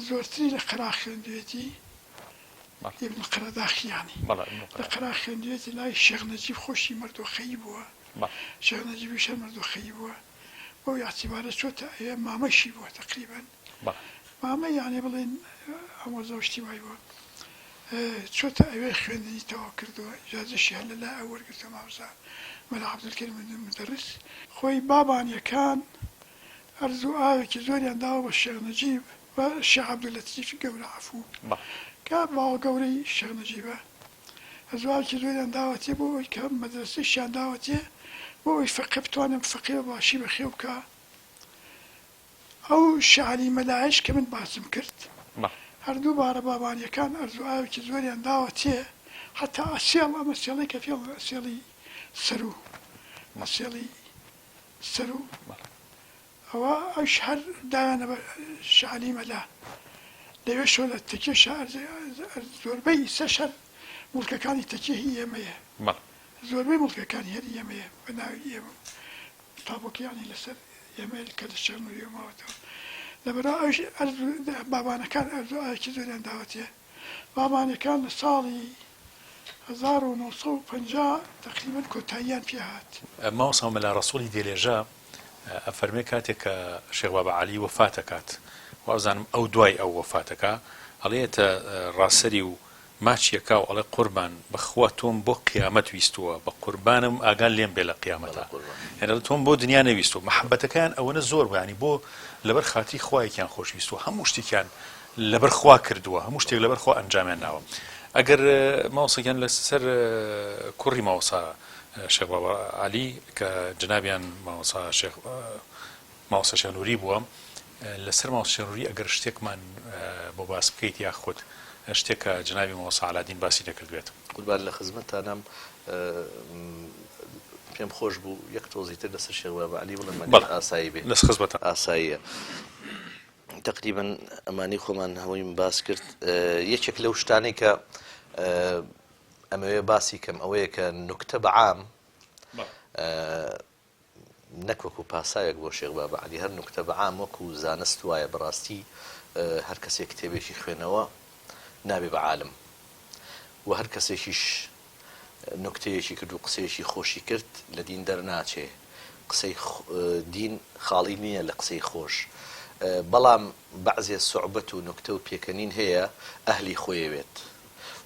زۆرتری لە قەراغ خوێندوویەتی، بەڵێ. ئیبن قەرەداخی یانی. بەڵێ ئیبن لە قەرەداخ. قەراغ خوێندوویەتی لای شێخ نەجیب خۆشی مەردۆخەیی بووە. بەڵێ. شێخ نەجیبیش هەر مەردۆخەیی بووە. بەو ئیعتیبارە چۆتە ئەوێ مامەشی بووە تەقریبەن بەڵێ. مامە یانی بڵێین ئامۆزا و شتی وای بووە چۆتە ئەوێ خوێندنی تەواو کردووە ئیجازەشی هەر لە لای ئەو وەرگرتووە مامۆستا مەلا عەبدولکەریم مودەڕیس خۆی بابانیەکان ئەرز و ئاوێکی زۆریان داوە بە شێخ نەجیب بە شێخ عەبدولەتیفی گەورە عەفوو بەڵێ. کە باوە گەورەی شێخ نەجیبە زوایەکی زۆریان داوەتێ بۆ ئەوەی کە مەدرەسەیشیان داوەتێ بۆ ئەوەی فەقێ بتوانێ فەقێ بە باشی بەخێو بکا. ئەو شعری مەلایەش کە من باسم کرد بەڵێ. هەر دووبارە بابانیەکان ئەرز و ئاوێکی زۆریان داوەتێ حەتا ئەسێڵ ئەم ئەسێڵەی کە پێڵ ئەسێڵی سەروو ئەسێڵی سەروو بەڵێ. ئەوە ئەویش هەر دایانە بە شەعەلی مەلا لەوێشەوە لە تەکیەشا ئەرز زۆربەی ئیسەش هەر موڵکەکانی تەکیە هی ئێمەیە بەڵێ. زۆربەی موڵکەکانی هەر هی ئێمەیە بە ناوی ئێمە و تابۆکە یانی لەسەر ئێمەیە کە لە شێخ نوریەوە ماوەتەوە لەبەرئەوە ئەویش ئەرز بابانەکان ئەرز و ئاوێکی زۆریان داوەتێ بابانەکان لە ساڵی 1950 تەقریبەن کۆتاییان پێ هات. مامۆستا مەلا ڕەسوڵی دێلێژە ئەفەرموێ کاتێک کە شێخ بابە عەلی وەفات ئەکات وابزانم ئەو دوای ئەو وەفات ئەکا ئەڵێ یەتە ڕاسەری و ماچی ئەکا و ئەڵێ قوربان بەخوا تۆم بۆ قیامەت ویستووە بە قوربانم ئاگات لێم بێ لە قیامەتا یانی ئەڵێ تۆم بۆ دنیا نەویستووە مەحەبەتەکەیان ئەوەنە زۆر بوو یانی بۆ لەبەر خاتری خوایەکیان خۆش ویستووە هەموو شتێکیان لەبەر خوا کردووە هەموو شتێک لەبەر خوا ئەنجامیان ناوە. ئەگەر مامۆستا گیان لە سەر کوڕی مامۆستا شێخ بابا عەلی کە جەنابیان مامۆستا شێخ مامۆستا شێخ نوری بووە لەسەر مامۆستا شێخ نوری ئەگەر شتێکمان بۆ باس بکەیت یاخود شتێک کە جەنابی مامۆستا عەلادین باسی نەکردبێت. قوربان لە خزمەتتانام پێم خۆش بوو یەک تۆزی تر لەسەر شێخ بابا عەلی بڵێم ئەگەر بەڵێ ئاسایی بێ. لەس خزمەتان. ئاساییە. تەقریبەن ئەمانەی خۆمان هەموویم باس کرد. یەکێک لەو شتانەی کە ئەمەوێ باسی کەم ئەوەیە کە نوکتە بە عام نەک وەکو پاساوێک بۆ شێخ بابە عەلی هەر نوکتە بە عام وەکو زانست وایە بەڕاستی هەر کەسێک کتێبێکی خوێنەوە نابێ بە عالم و هەر کەسێکیش نوکتەیەکی کرد و قسەیەکی خۆشی کرد لە دین دەرناچێ قسەی دین خاڵی نییە لە قسەی خۆش بەڵام بەعزێ سوعبەت و نوکتە و پێکەنین هەیە ئەهلی خۆیەوێت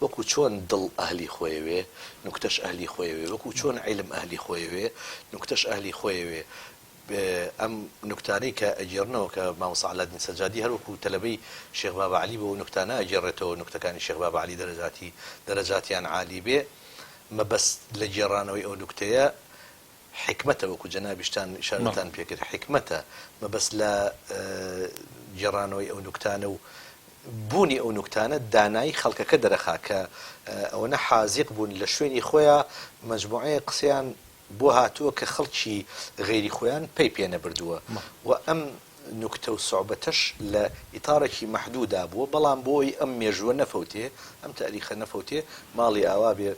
وەکو چۆن دڵ ئەهلی خۆیەوێ نوکتەش ئەهلی خۆیەوێ وەکو چۆن عیلم ئەهلی خۆیەوێ نوکتەش ئەهلی خۆیەوێ ئەم نوکتانەی کە ئەگێڕنەوە کە مامۆستا عەلادین سەجادی هەر وەکو تەلەبەی شێخ بابە عەلی بەو نوکتانە ئەگێڕێتەوە نوکتەکانی شێخ بابە عەلی دەرەجاتی دەرەجاتیان عالی بێ مەبەست لە گێڕانەوەی ئەو نوکتەیە حیکمەتە وەکو جەنابیشتان ئیشارەتان پێ کرد حیکمەتە مەبەست لە گێڕانەوەی ئەو نوکتانە و بوونی ئەو نوکتانە دانایی خەڵکەکە دەرەخا کە ئەوەنە حازیق بوون لە شوێنی خۆیا مەجموعەیەک قسەیان بۆ هاتووە کە خەڵکی غەیری خۆیان پەی پێ نەبردووە و ئەم نوکتە و سوعبەتەش لە ئیتاڕێکی مەحدوودا بووە، بەڵام بۆ ئەوەی ئەم مێژووە نەفەوتێ، ئەم تاریخە نەفەوتێ، ماڵی ئاوا بێ،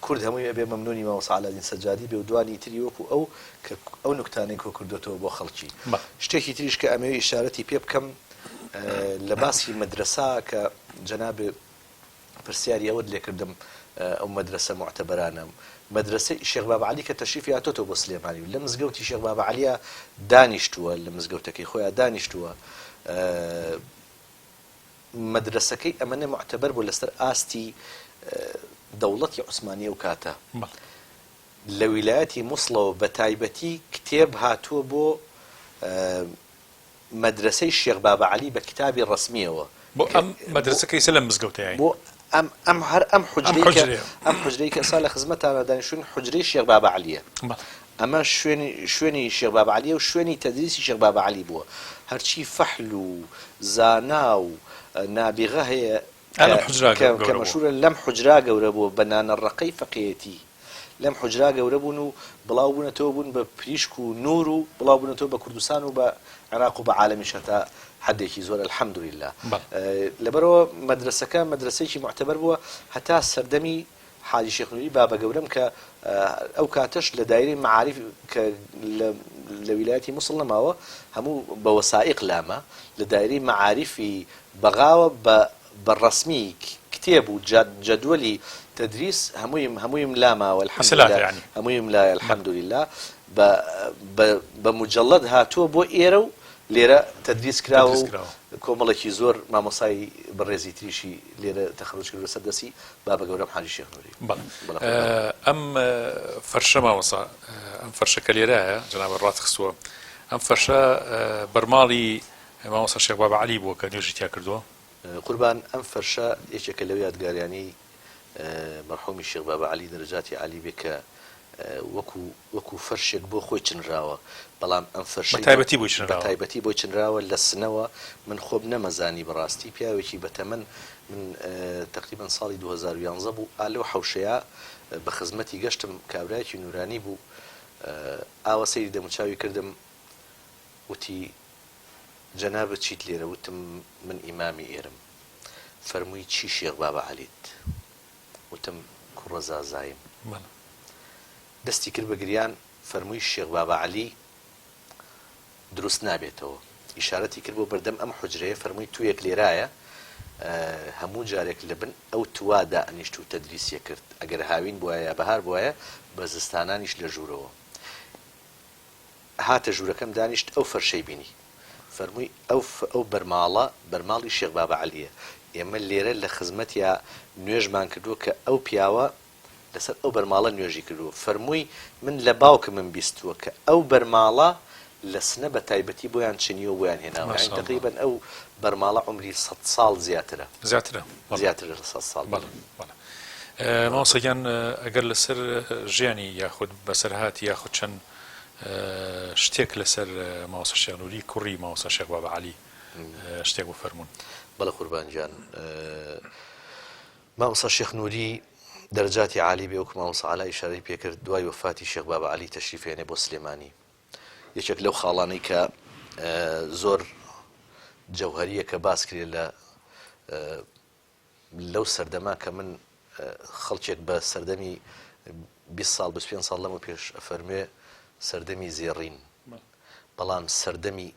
کورد هەمووی ئەبێ مەمنوونی مامۆستا عەلادین سەجادی بێ و دوانی تری وەکوو ئەو کە ئەو نوکتانەی کۆ کردۆتەوە بۆ خەڵکی. شتێکی تریش کە ئەمەوێ ئیشارەتی پێ بکەم لە باسی مەدرەسە کە جەنابت پرسیاری ئەوەت لێکردم ئەو مەدرەسە موعتەبەرانە مەدرەسەی شێخ بابە عەلی کە تەشریفی هاتۆتەوە بۆ سلێمانی و لە مزگەوتی شێخ بابە عەلیە دانیشتووە لە مزگەوتەکەی خۆیان دانیشتووە مەدرەسەکەی ئەمەنە موعتەبەر بوو لەسەر ئاستی دەوڵەتی عوسمانی ئەو کاتە لە ویلایەتی موسڵەوە بە تایبەتی کتێب هاتووە بۆ مەدرەسەی شێخ بابە عەلی بە کتابی ڕەسمیەوە. بۆ ئەم مەدرەسە کە ئیستا لەم مزگەوتەیە. بۆ ئەم ئەم هەر ئەم حوجرەی کە ئەم حوجرەی کە ئێستا لە خزمەتانا دانیشتوین حوجرەی شێخ بابە عەلیە. ئەمە شوێنی شوێنی شێخ بابە عەلیە و شوێنی تەدریسی شێخ بابە عەلی بووە. هەرچی فەحل و زانا و نابیغە هەیە کە کە مەشهوورە لەم حوجرە گەورە بووە بە نانە ڕەقەی فەقێیەتی. لەم حوجرە گەورە بوون و بڵاو بوونەتەوە بوون بە پریشک و نوور و بڵاو بوونەتەوە بە کوردستان و بە عێراق و بە عالەمیش هەتا حەدێکی زۆر الحمدللە لەبەرئەوە مەدرەسەکە مەدرەسەیەکی موعتەبەر بووە هەتا سەردەمی حاجی شێخ نوری بابە گەورەم کە ئەو کاتەش لە دایرەی مەعاریف کە لە ویلایەتی موسڵ نەماوە هەموو بە وەسائیق لامە لە دایرەی مەعاریفی بەغاوە بە بە ڕەسمی کتێب و جەدوەلی تەدریس هەموویم هەموویم لا ماوە الحمدللە هەموویم لایە الحمدللە بە بە بە موجەڵەد هاتووە بۆ ئێرە و لێرە تەدریس کراوە و کۆمەڵێکی زۆر مامۆسای بەڕێزی تریشی لێرە تەخەروج کردووە سەر دەستی بابە گەورەم حاجی شێخ نوری. بەڵێ ئەم فەرشە مامۆستا ئەم فەرشە کە لێرایە جەنابت ڕاتخستووە ئەم فەرشە بەرماڵی مامۆستا شێخ بابە عەلی بووە کە نوێژی تیا کردووە؟ قوربان ئەم فەرشە یەکێکە لەو یادگاریانەی مەرحومی شێخ بابە عەلی دەرەجاتی عالی بێ کە وەکو وەکو فەرشێک بۆ خۆی چنراوە بەڵام ئەم فەرشەی بەتایبەتی بۆی چنراوە بەتایبەتی بۆی چنراوە لە سنەوە من خۆم نەمەزانی بەڕاستی پیاوێکی بەتەمەن من تەقریبەن ساڵی 2011 بوو ئا لەو حەوشەیە بە خزمەتی گەشتم کابرایەکی نورانی بوو ئاوا سەیری دەموچاوی کردم وتی جەنابت چیت لێرە؟ وتم من ئیمامی ئێرم. فەرمووی چی شێخ بابە عەلیت؟ وتم کوڕە زازایم. دەستی کرد بە گریان، فەرمووی شێخ بابە عەلی دروست نابێتەوە. ئیشارەتی کرد بۆ بەردەم ئەم حوجرەیە، فەرمووی توویەک لێرایە، هەموو جارێک لە بن ئەو تووە دائەنیشت و تەدریسی ئەکرد، ئەگەر هاوین بوایە یا بەهار بوایە، بە زستانانیش لە ژوورەوە. هاتە ژوورەکەم دانیشت ئەو فەرشەی بینی فەرمووی ئەو ئەو بەرماڵە بەرماڵی شێخ بابە عەلیە ئێمە لێرە لە خزمەتیا نوێژمان کردووە کە ئەو پیاوە لەسەر ئەو بەرماڵە نوێژی کردووە فەرمووی من لە باوکمم بیستووە کە ئەو بەرماڵە لە سنە بە تایبەتی بۆیان چنیوە بۆیان هێناوە ما یانی شاء الله. تەقریبەن ئەو بەرماڵە عومری سەد ساڵ زیاترە. زیاترە بەڵێ. زیاترە لە سەد ساڵ بەڵێ بەڵێ. بەڵێ. مامۆستا گیان ئەگەر لەسەر ژیانی یاخود بەسەرهاتی یاخود چەند شتێک لەسەر مامۆستا شێخ نوری کوڕی مامۆستا شێخ بابە عەلی شتێک بفەرموون. بەڵێ قوربان گیان. مامۆستا شێخ نوری دەرەجاتی عالی بێ وەکو مامۆستا عەلا ئیشارەی پێکرد دوای وەفاتی شێخ بابە عەلی تەشریف هێنێ بۆ سلێمانی یەکێک لەو خاڵانەی کە زۆر جەوهەریە کە باس کرێ لە لەو سەردەما کە من خەڵکێک بە سەردەمی 20 ساڵ 25 ساڵ لەمە پێش ئەفەرموێ سەردەمی زێڕین بەڵام سەردەمی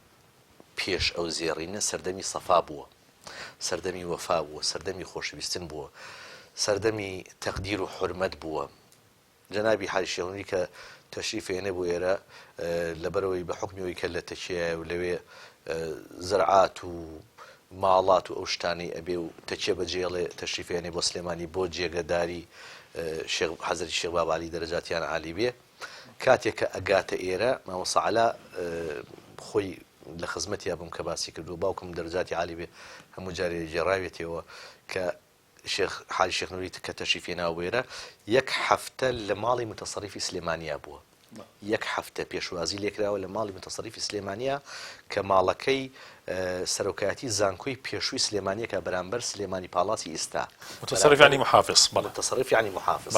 پێش ئەو زێڕینە سەردەمی سەفا بووە سەردەمی وەفا بووە، سەردەمی خۆشویستن بووە، سەردەمی تەقدیر و حورمەت بووە. جەنابی حاجی شێخ نوری کە تەشریف ئێنێ بۆ ئێرە، لەبەرئەوەی بە حوکمی ئەوەی کە لە تەکیەیە و لەوێ زەرعات و ماڵات و ئەو شتانەی ئەبێ و تەکیە بەجێڵێ تەشریف ئێنێ بۆ سلێمانی بۆ جێگەداری شێخ حەزرەتی شێخ بابا عەلی دەرەجاتیان عالی بێ. کاتێک کە ئەگاتە ئێرە مامۆستا عەلا خۆی لە خزمەتیا بووم کە باسی کردووە باوکم دەرەجاتی عالی بێ هەموو جارێ گێڕاوێتەوە کە شێخ حاجی شێخ نوری کە تەشریف هێناوە بۆ ئێرە یەک هەفتە لە ماڵی متەسەریفی سلێمانیا بووە یەک هەفتە پێشوازی لێکراوە لە ماڵی متەسەریفی سلێمانیا کە ماڵەکەی سەرۆکایەتی زانکۆی پێشووی سلێمانیەکە بەرامبەر سلێمانی پاڵاسی ئیستا. متەسەریف یانی محافز بەڵێ. متەسەریف یانی محافز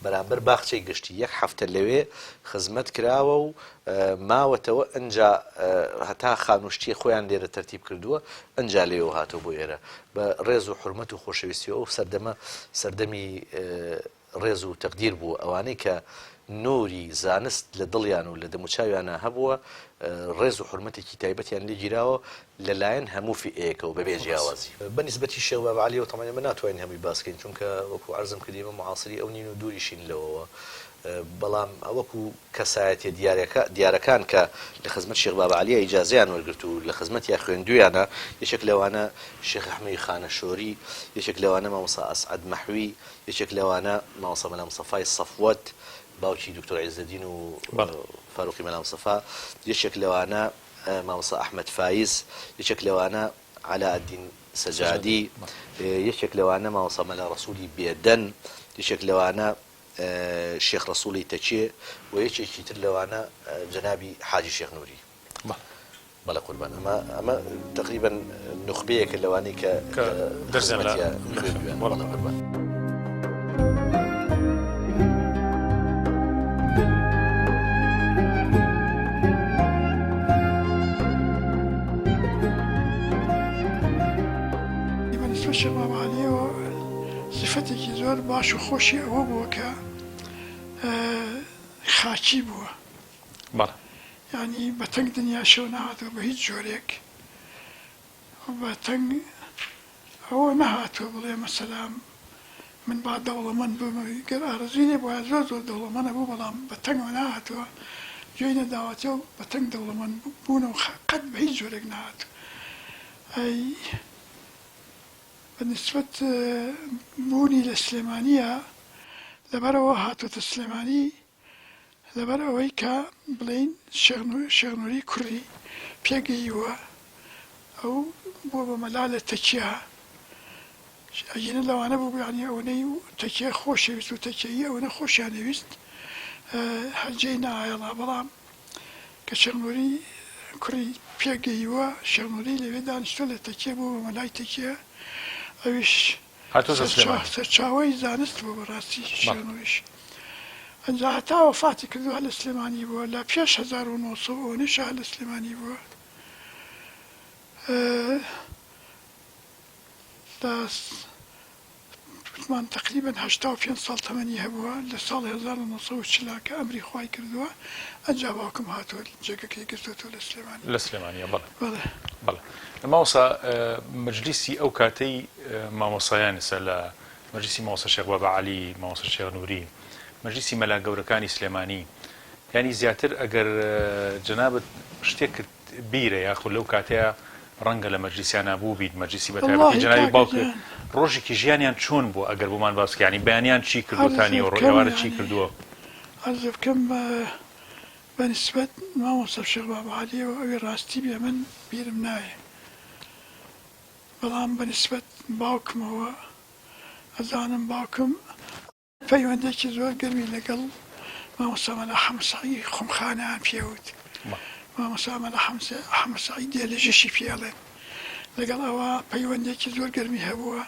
بەرامبەر باخچەی گشتی یەک هەفتە لەوێ خزمەت کراوە و ماوەتەوە ئنجا هەتا خانوو شتی خۆیان لێرە تەرتیب کردووە ئنجا لەوێوە هاتەوە بۆ ئێرە بە ڕێز و حورمەت و خۆشەویستیەوە ئەو سەردەمە سەردەمی ڕێز و تەقدیر بوو، ئەوانەی کە نووری زانست لە دڵیان و لە دەموچاویانا هەبووە، ڕێز و حورمەتێکی تایبەتیان لێ گیراوە لە لایەن هەموو فیئەیەکەوە بەبێ جیاوازی. بە نیسبەتی شێخ بابە عەلیەوە تەبعەن ئێمە ناتوانین هەمووی باس کەین، چونکە وەکوو عەرزم کرد ئێمە موعاسری ئەو نین و دووریشین لەوەوە، بەڵام وەکوو کەسایەتیە دیارەکە دیارەکان کە لە خزمەت شێخ بابە عەلیە ئیجازەیان وەرگرت و لە خزمەتیا خوێندوویانە، یەکێک لەوانە شێخ ئەحمەوی خانەشۆری، یەکێک لەوانە مامۆستا ئەسعەد مەحوی، یەکێک لەوانە مامۆستا مەلا مستەفای سەفوەت، باوکی دکتۆر عیزەدین و فاروقی مەلا مستەفا، یەکێک لەوانە مامۆستا ئەحمەد فایز، یەکێک لەوانە عەلائەدین سەجادی، یەکێک لەوانە مامۆستا مەلا ڕەسوولی بێدەن، یەکێک لەوانە شێخ ڕەسووڵی تەکێ و یەکێکی تر لەوانە جەنابی حاجی شێخ نووری. بەڵێ قوربان ئەمە ئەمە تەقریبەن نوخبەیەکە لەوانەی کە کە دەرزیان لە خزمەتیان خوێندویانە. بەڵێ بەڵێ قوربان. بە نیسبەت شێخ بابا عەلیەوە سیفەتێکی زۆر باش و خۆشی ئەوە بووە کە خاکی بووە. بەڵێ. یانی بە تەنگ دنیاشەوە نەهاتووە بە هیچ جۆرێک بە تەنگ ئەوە نەهاتووە بڵێ مەسەلام من با دەوڵەمەند بم گەر ئارەزووی لێ بوایە زۆر زۆر دەوڵەمەنە بوو بەڵام بە تەنگەوە نەهاتووە گوێی نەداوەتێ و بە تەنگ دەوڵەمەند بوونەوە قەت بە هیچ جۆرێک نەهاتوو ئەی بە نیسبەت بوونی لە سلێمانیە لەبەرئەوە هاتووەتە سلێمانی لەبەر ئەوەی کە بڵێین شێخ نوری کوڕی پێگەییوە ئەو بووە بە مەلا لە تەکیە ئەگینە لەوانە بوو یانی ئەوەنەی تەکیە خۆشەویست و تەکیەیی ئەوەنە خۆشیان ئەویست هەر جێی نایەڵا بەڵام کە شێخ نوری کوڕی پێگەییوە شێخ نوری لەوێ دانیشتوە لە تەکیە بووە بە مەلای تەکیە ئەویش هاتۆتە سلێمانی. سەرچاوەی زانست بووە بەڕاستی شێخ نوریش ئەنجا هەتا وەفاتی کردووە هەر لە سلێمانی بووە لە پێش 1900 ئەوەنەیشا هەر لە سلێمانی بووە لە وتمان تەقریبەن 85 ساڵ تەمەنی هەبووە لە ساڵی 1940 کە ئەمری خوای کردووە ئەنجا باوکم هاتووە جێگەکەی گرتووەتەوە لە سلێمانی. لە سلێمانیە بەڵێ. بەڵێ. بەڵێ مامۆستا مەجلیسی ئەو کاتەی مامۆسایان ئێستا لە مەجلیسی مامۆستا شێخ بابا عەلی مامۆستا شێخ نوری مەجلیسی مەلا گەورەکانی سلێمانی یانی زیاتر ئەگەر جەنابت شتێکت بیرە یاخود لەو کاتەیە ڕەنگە لە مەجلیسیانا بووبیت مەجلیسی بە تایبەتی وەڵاهی جەنابی کاکە باوکت گیان ڕۆژێکی ژیانیان چۆن بووە ئەگەر بۆمان باس بکەی یانی بەیانیان چی کردووە تا عەرزت نیوەڕۆ بکەم ئێوارە چی یانی کردووە؟ عەرزت بکەم. بە نیسبەت مامۆستا شێخ بابە عەلیەوە ئەوی ڕاستی بێ من بیرم نایێ بەڵام بە نیسبەت باوکمەوە ئەزانم باوکم پەیوەندیەکی زۆر گەرمی لەگەڵ مامۆستا مەلا حەمە سەعید خومخانەیان پێ وت مامۆستا مەلا حەمە سەعید دێلێژیشی پێ ئەڵێن لەگەڵ ئەوە پەیوەندیەکی زۆر گەرمی هەبووە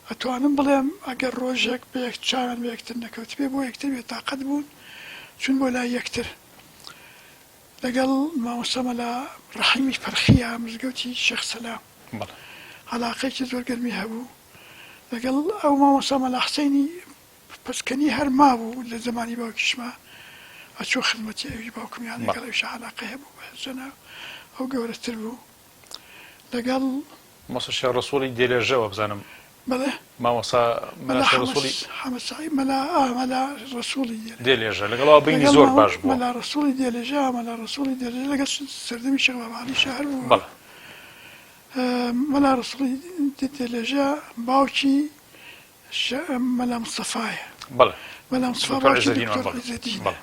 ئەتوانم بڵێم ئەگەر ڕۆژێک بە یەک چاویان بە یەکتر نەکەوتبێ بۆ یەکتر بێتاقەت بوون چوون بۆ لای یەکتر لەگەڵ مامۆستا مەلا ڕەحیمی پەرخیە مزگەوتی شێخ سەلام عەلاقەیەکی زۆر گەرمی هەبوو لەگەڵ ئەو مامۆستا مەلا حسینی پسکنی هەر مابوو لە زمانی باوکیشما ئەچوو خزمەتی ئەویش باوکم یان لەگەڵ ئەویش عەلاقەی هەبوو بە جەنا ئەو گەورەتر بوو لەگەڵ مامۆستا شێخ ڕەسوڵی دێلێژە وابزانم. بەڵێ. مامۆستا مەلا شێخ ڕەسوڵی. حەمە سەعید مەلا ئا مەلا ڕەسوڵی دێلێژە. دێلێژە لەگەڵ ئەوە بەینی زۆر باش بووە. مەلا ڕەسوڵی دێلێژە مەلا ڕەسوڵی دێلێژە لەگەڵ سەردەمی شێخ بابا عەلی شاهر بووە. بەڵێ. مەلا ڕەسوڵی دێلێژە باوکی مەلا مستەفایە. بەڵێ. مەلا مستەفا دکتۆر باوکی عیزەدین دکتۆر بەڵێ. عیزەدینە. بەڵێ.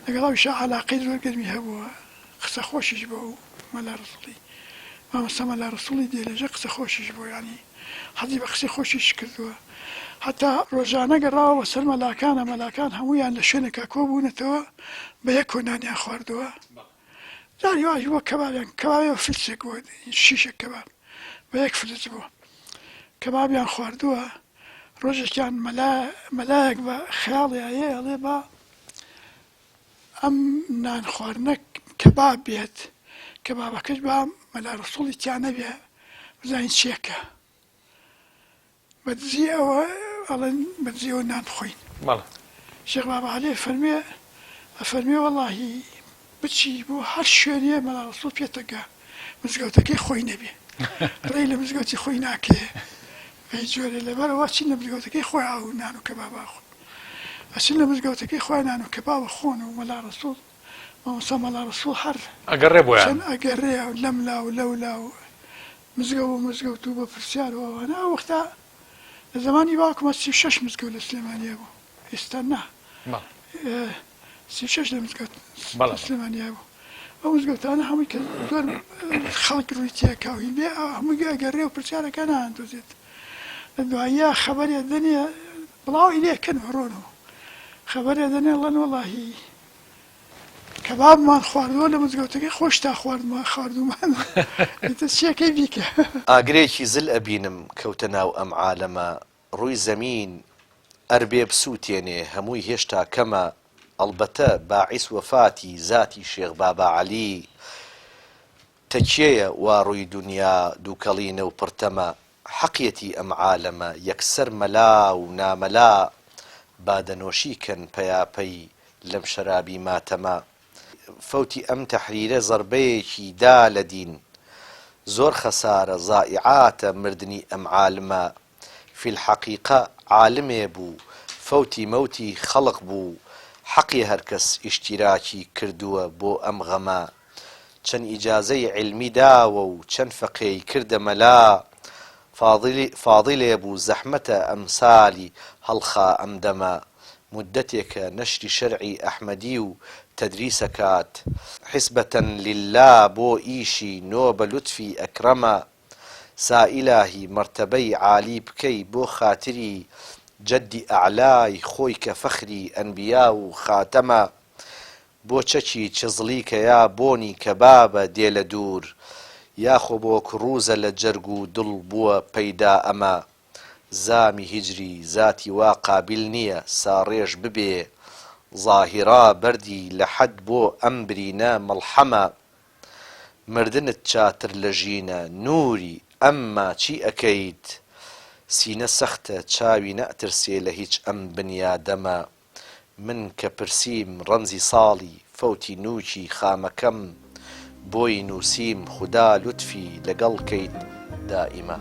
لەگەڵ ئەویشا عەلاقەی زۆر گەرمی هەبووە. قسە خۆشیش بۆ مەلا ڕەسوڵی مامۆستا مەلا ڕەسوڵی دێلێژە قسە خۆشیش بۆ یانی حەزی بە قسەی خۆشیش کردووە هەتا ڕۆژانە گەڕاوە بە سەر مەلاکانە مەلاکان هەموویان لە شوێنێکا کۆ بوونەتەوە بە یەکۆ نانیان خواردووە جاری واش بووە کەبابیان کەبابێ بە فلسێک بووە شیشێک کەباب بە یەک فلس بووە کەبابیان خواردووە ڕۆژێکیان مەلا مەلایەک بە خەیاڵیا یێ ئەڵێ با ئەم نان خواردنە کەباب بێت کەبابەکەش با مەلا ڕسوڵی تیا نەبێ بزانین چیەکە بە دزی ئەوە ئەڵێن بە دزی ئەوە نان بخۆین بەڵێ شێخ بابا عەلی فەرمێ ئەفەرمێ وەڵاهی بچی بۆ هەر شوێنێ مەلا ڕسوڵ پێتەگا مزگەوتەکەی خۆی نەبێ ڕێی لە مزگەوتی خۆی ناکەیە بە هیچ جۆرێ لەبەرەوە چین لە مزگەوتەکەی خۆی ئاو نان و کەبابا خۆن ئەچن لە مزگەوتەکەی خۆیان نان و کەباب ئەخۆن و مەلا ڕەسوڵ مامۆستا مەلا ڕەسوڵ هەر ئەگەڕێ بۆیان. چەند ئەگەڕێ و لەملا و لەولا و مزگەوت و مزگەوت و بە پرسیار و ئەوانە ئەو وەختە لە زەمانی باوکمە 36 مزگەوت لە سلێمانیە بوو ئێستا نا بەڵێ. 36 لە مزگەوت بەڵێ لە سلێمانیە بوو ئەو مزگەوتانە هەمووی کە زۆر خەڵک ڕووی تێکا و هین بێ هەمووی ئەگەڕێ و پرسیارەکە نایاندۆزێت لە دواییە خەبەرێ دەنێ بڵاوی لێ کەن و ڕۆن و خەبەرێ دەنێ ڵەن وەڵاهی کەبابمان خواردووە لە مزگەوتەکەی خۆشتا خواردمان خواردوومان ئیتر چیەکەی بیکە. ئاگرێکی زل ئەبینم کەوتە ناو ئەم عالەمە ڕووی زەمین ئەر بێ بسووتێنێ هەمووی هێشتا کەمە ئەڵبەتە باعیس وەفاتی زاتی شێخ بابا عەلی تەکیەیە وا ڕووی دونیا دووکەڵینە و پڕتەمە حەقیەتی ئەم عالەمە یەکسەر مەلا و نامەلا بادەنۆشی کەن پەیاپەی لەم شەرابی ماتەمە فەوتی ئەم تەحریرە زەربەیەکی دا لە دین زۆر خەسارە زائیعاتە مردنی ئەم عالمە فی الحقیقە عالمێ بوو فەوتی مەوتی خەڵق بوو حەقیە هەرکەس ئیشتیراکی کردووە بۆ ئەم غەمە چەند ئیجازەی عیلمی داوە و چەند فەقێی کردە مەلا فاضیلێ بوو زەحمەتە ئەمسالی هەڵخا ئەم دەمە موددەتێکە نەشری شەرعی ئەحمەدی و تەدریسەکات حیسبەتەن لیللا بۆ ئیشی نۆ بە لوتفی ئەکرەمە سا ئیلاهی مەرتەبەی عالی بکەی بۆ خاتری جەدی ئەعلای خۆی کە فەخری ئەنبیا و خاتەمە بۆ چەکی چزڵی کە یا بۆنی کەبابە دێ لە دوور یاخۆ بۆ کڕوزە لە جەرگ و دڵ بووە پەیدا ئەمە زامی هیجری زاتی وا قابیل نییە ساڕێژ ببێ زاهیرا بەردی لەحەد بۆ ئەم برینە مەڵحەمە مردنت چاتر لە ژینە نوری ئەمما چی ئەکەیت سینە سەختە چاوی نەئترسێ لە هیچ ئەم بنیادەمە من کە پرسیم ڕەمزی ساڵی فەوتی نوکی خامەکەم بۆی نوسیم خودا لوتفی لەگەڵ کەیت دائیما.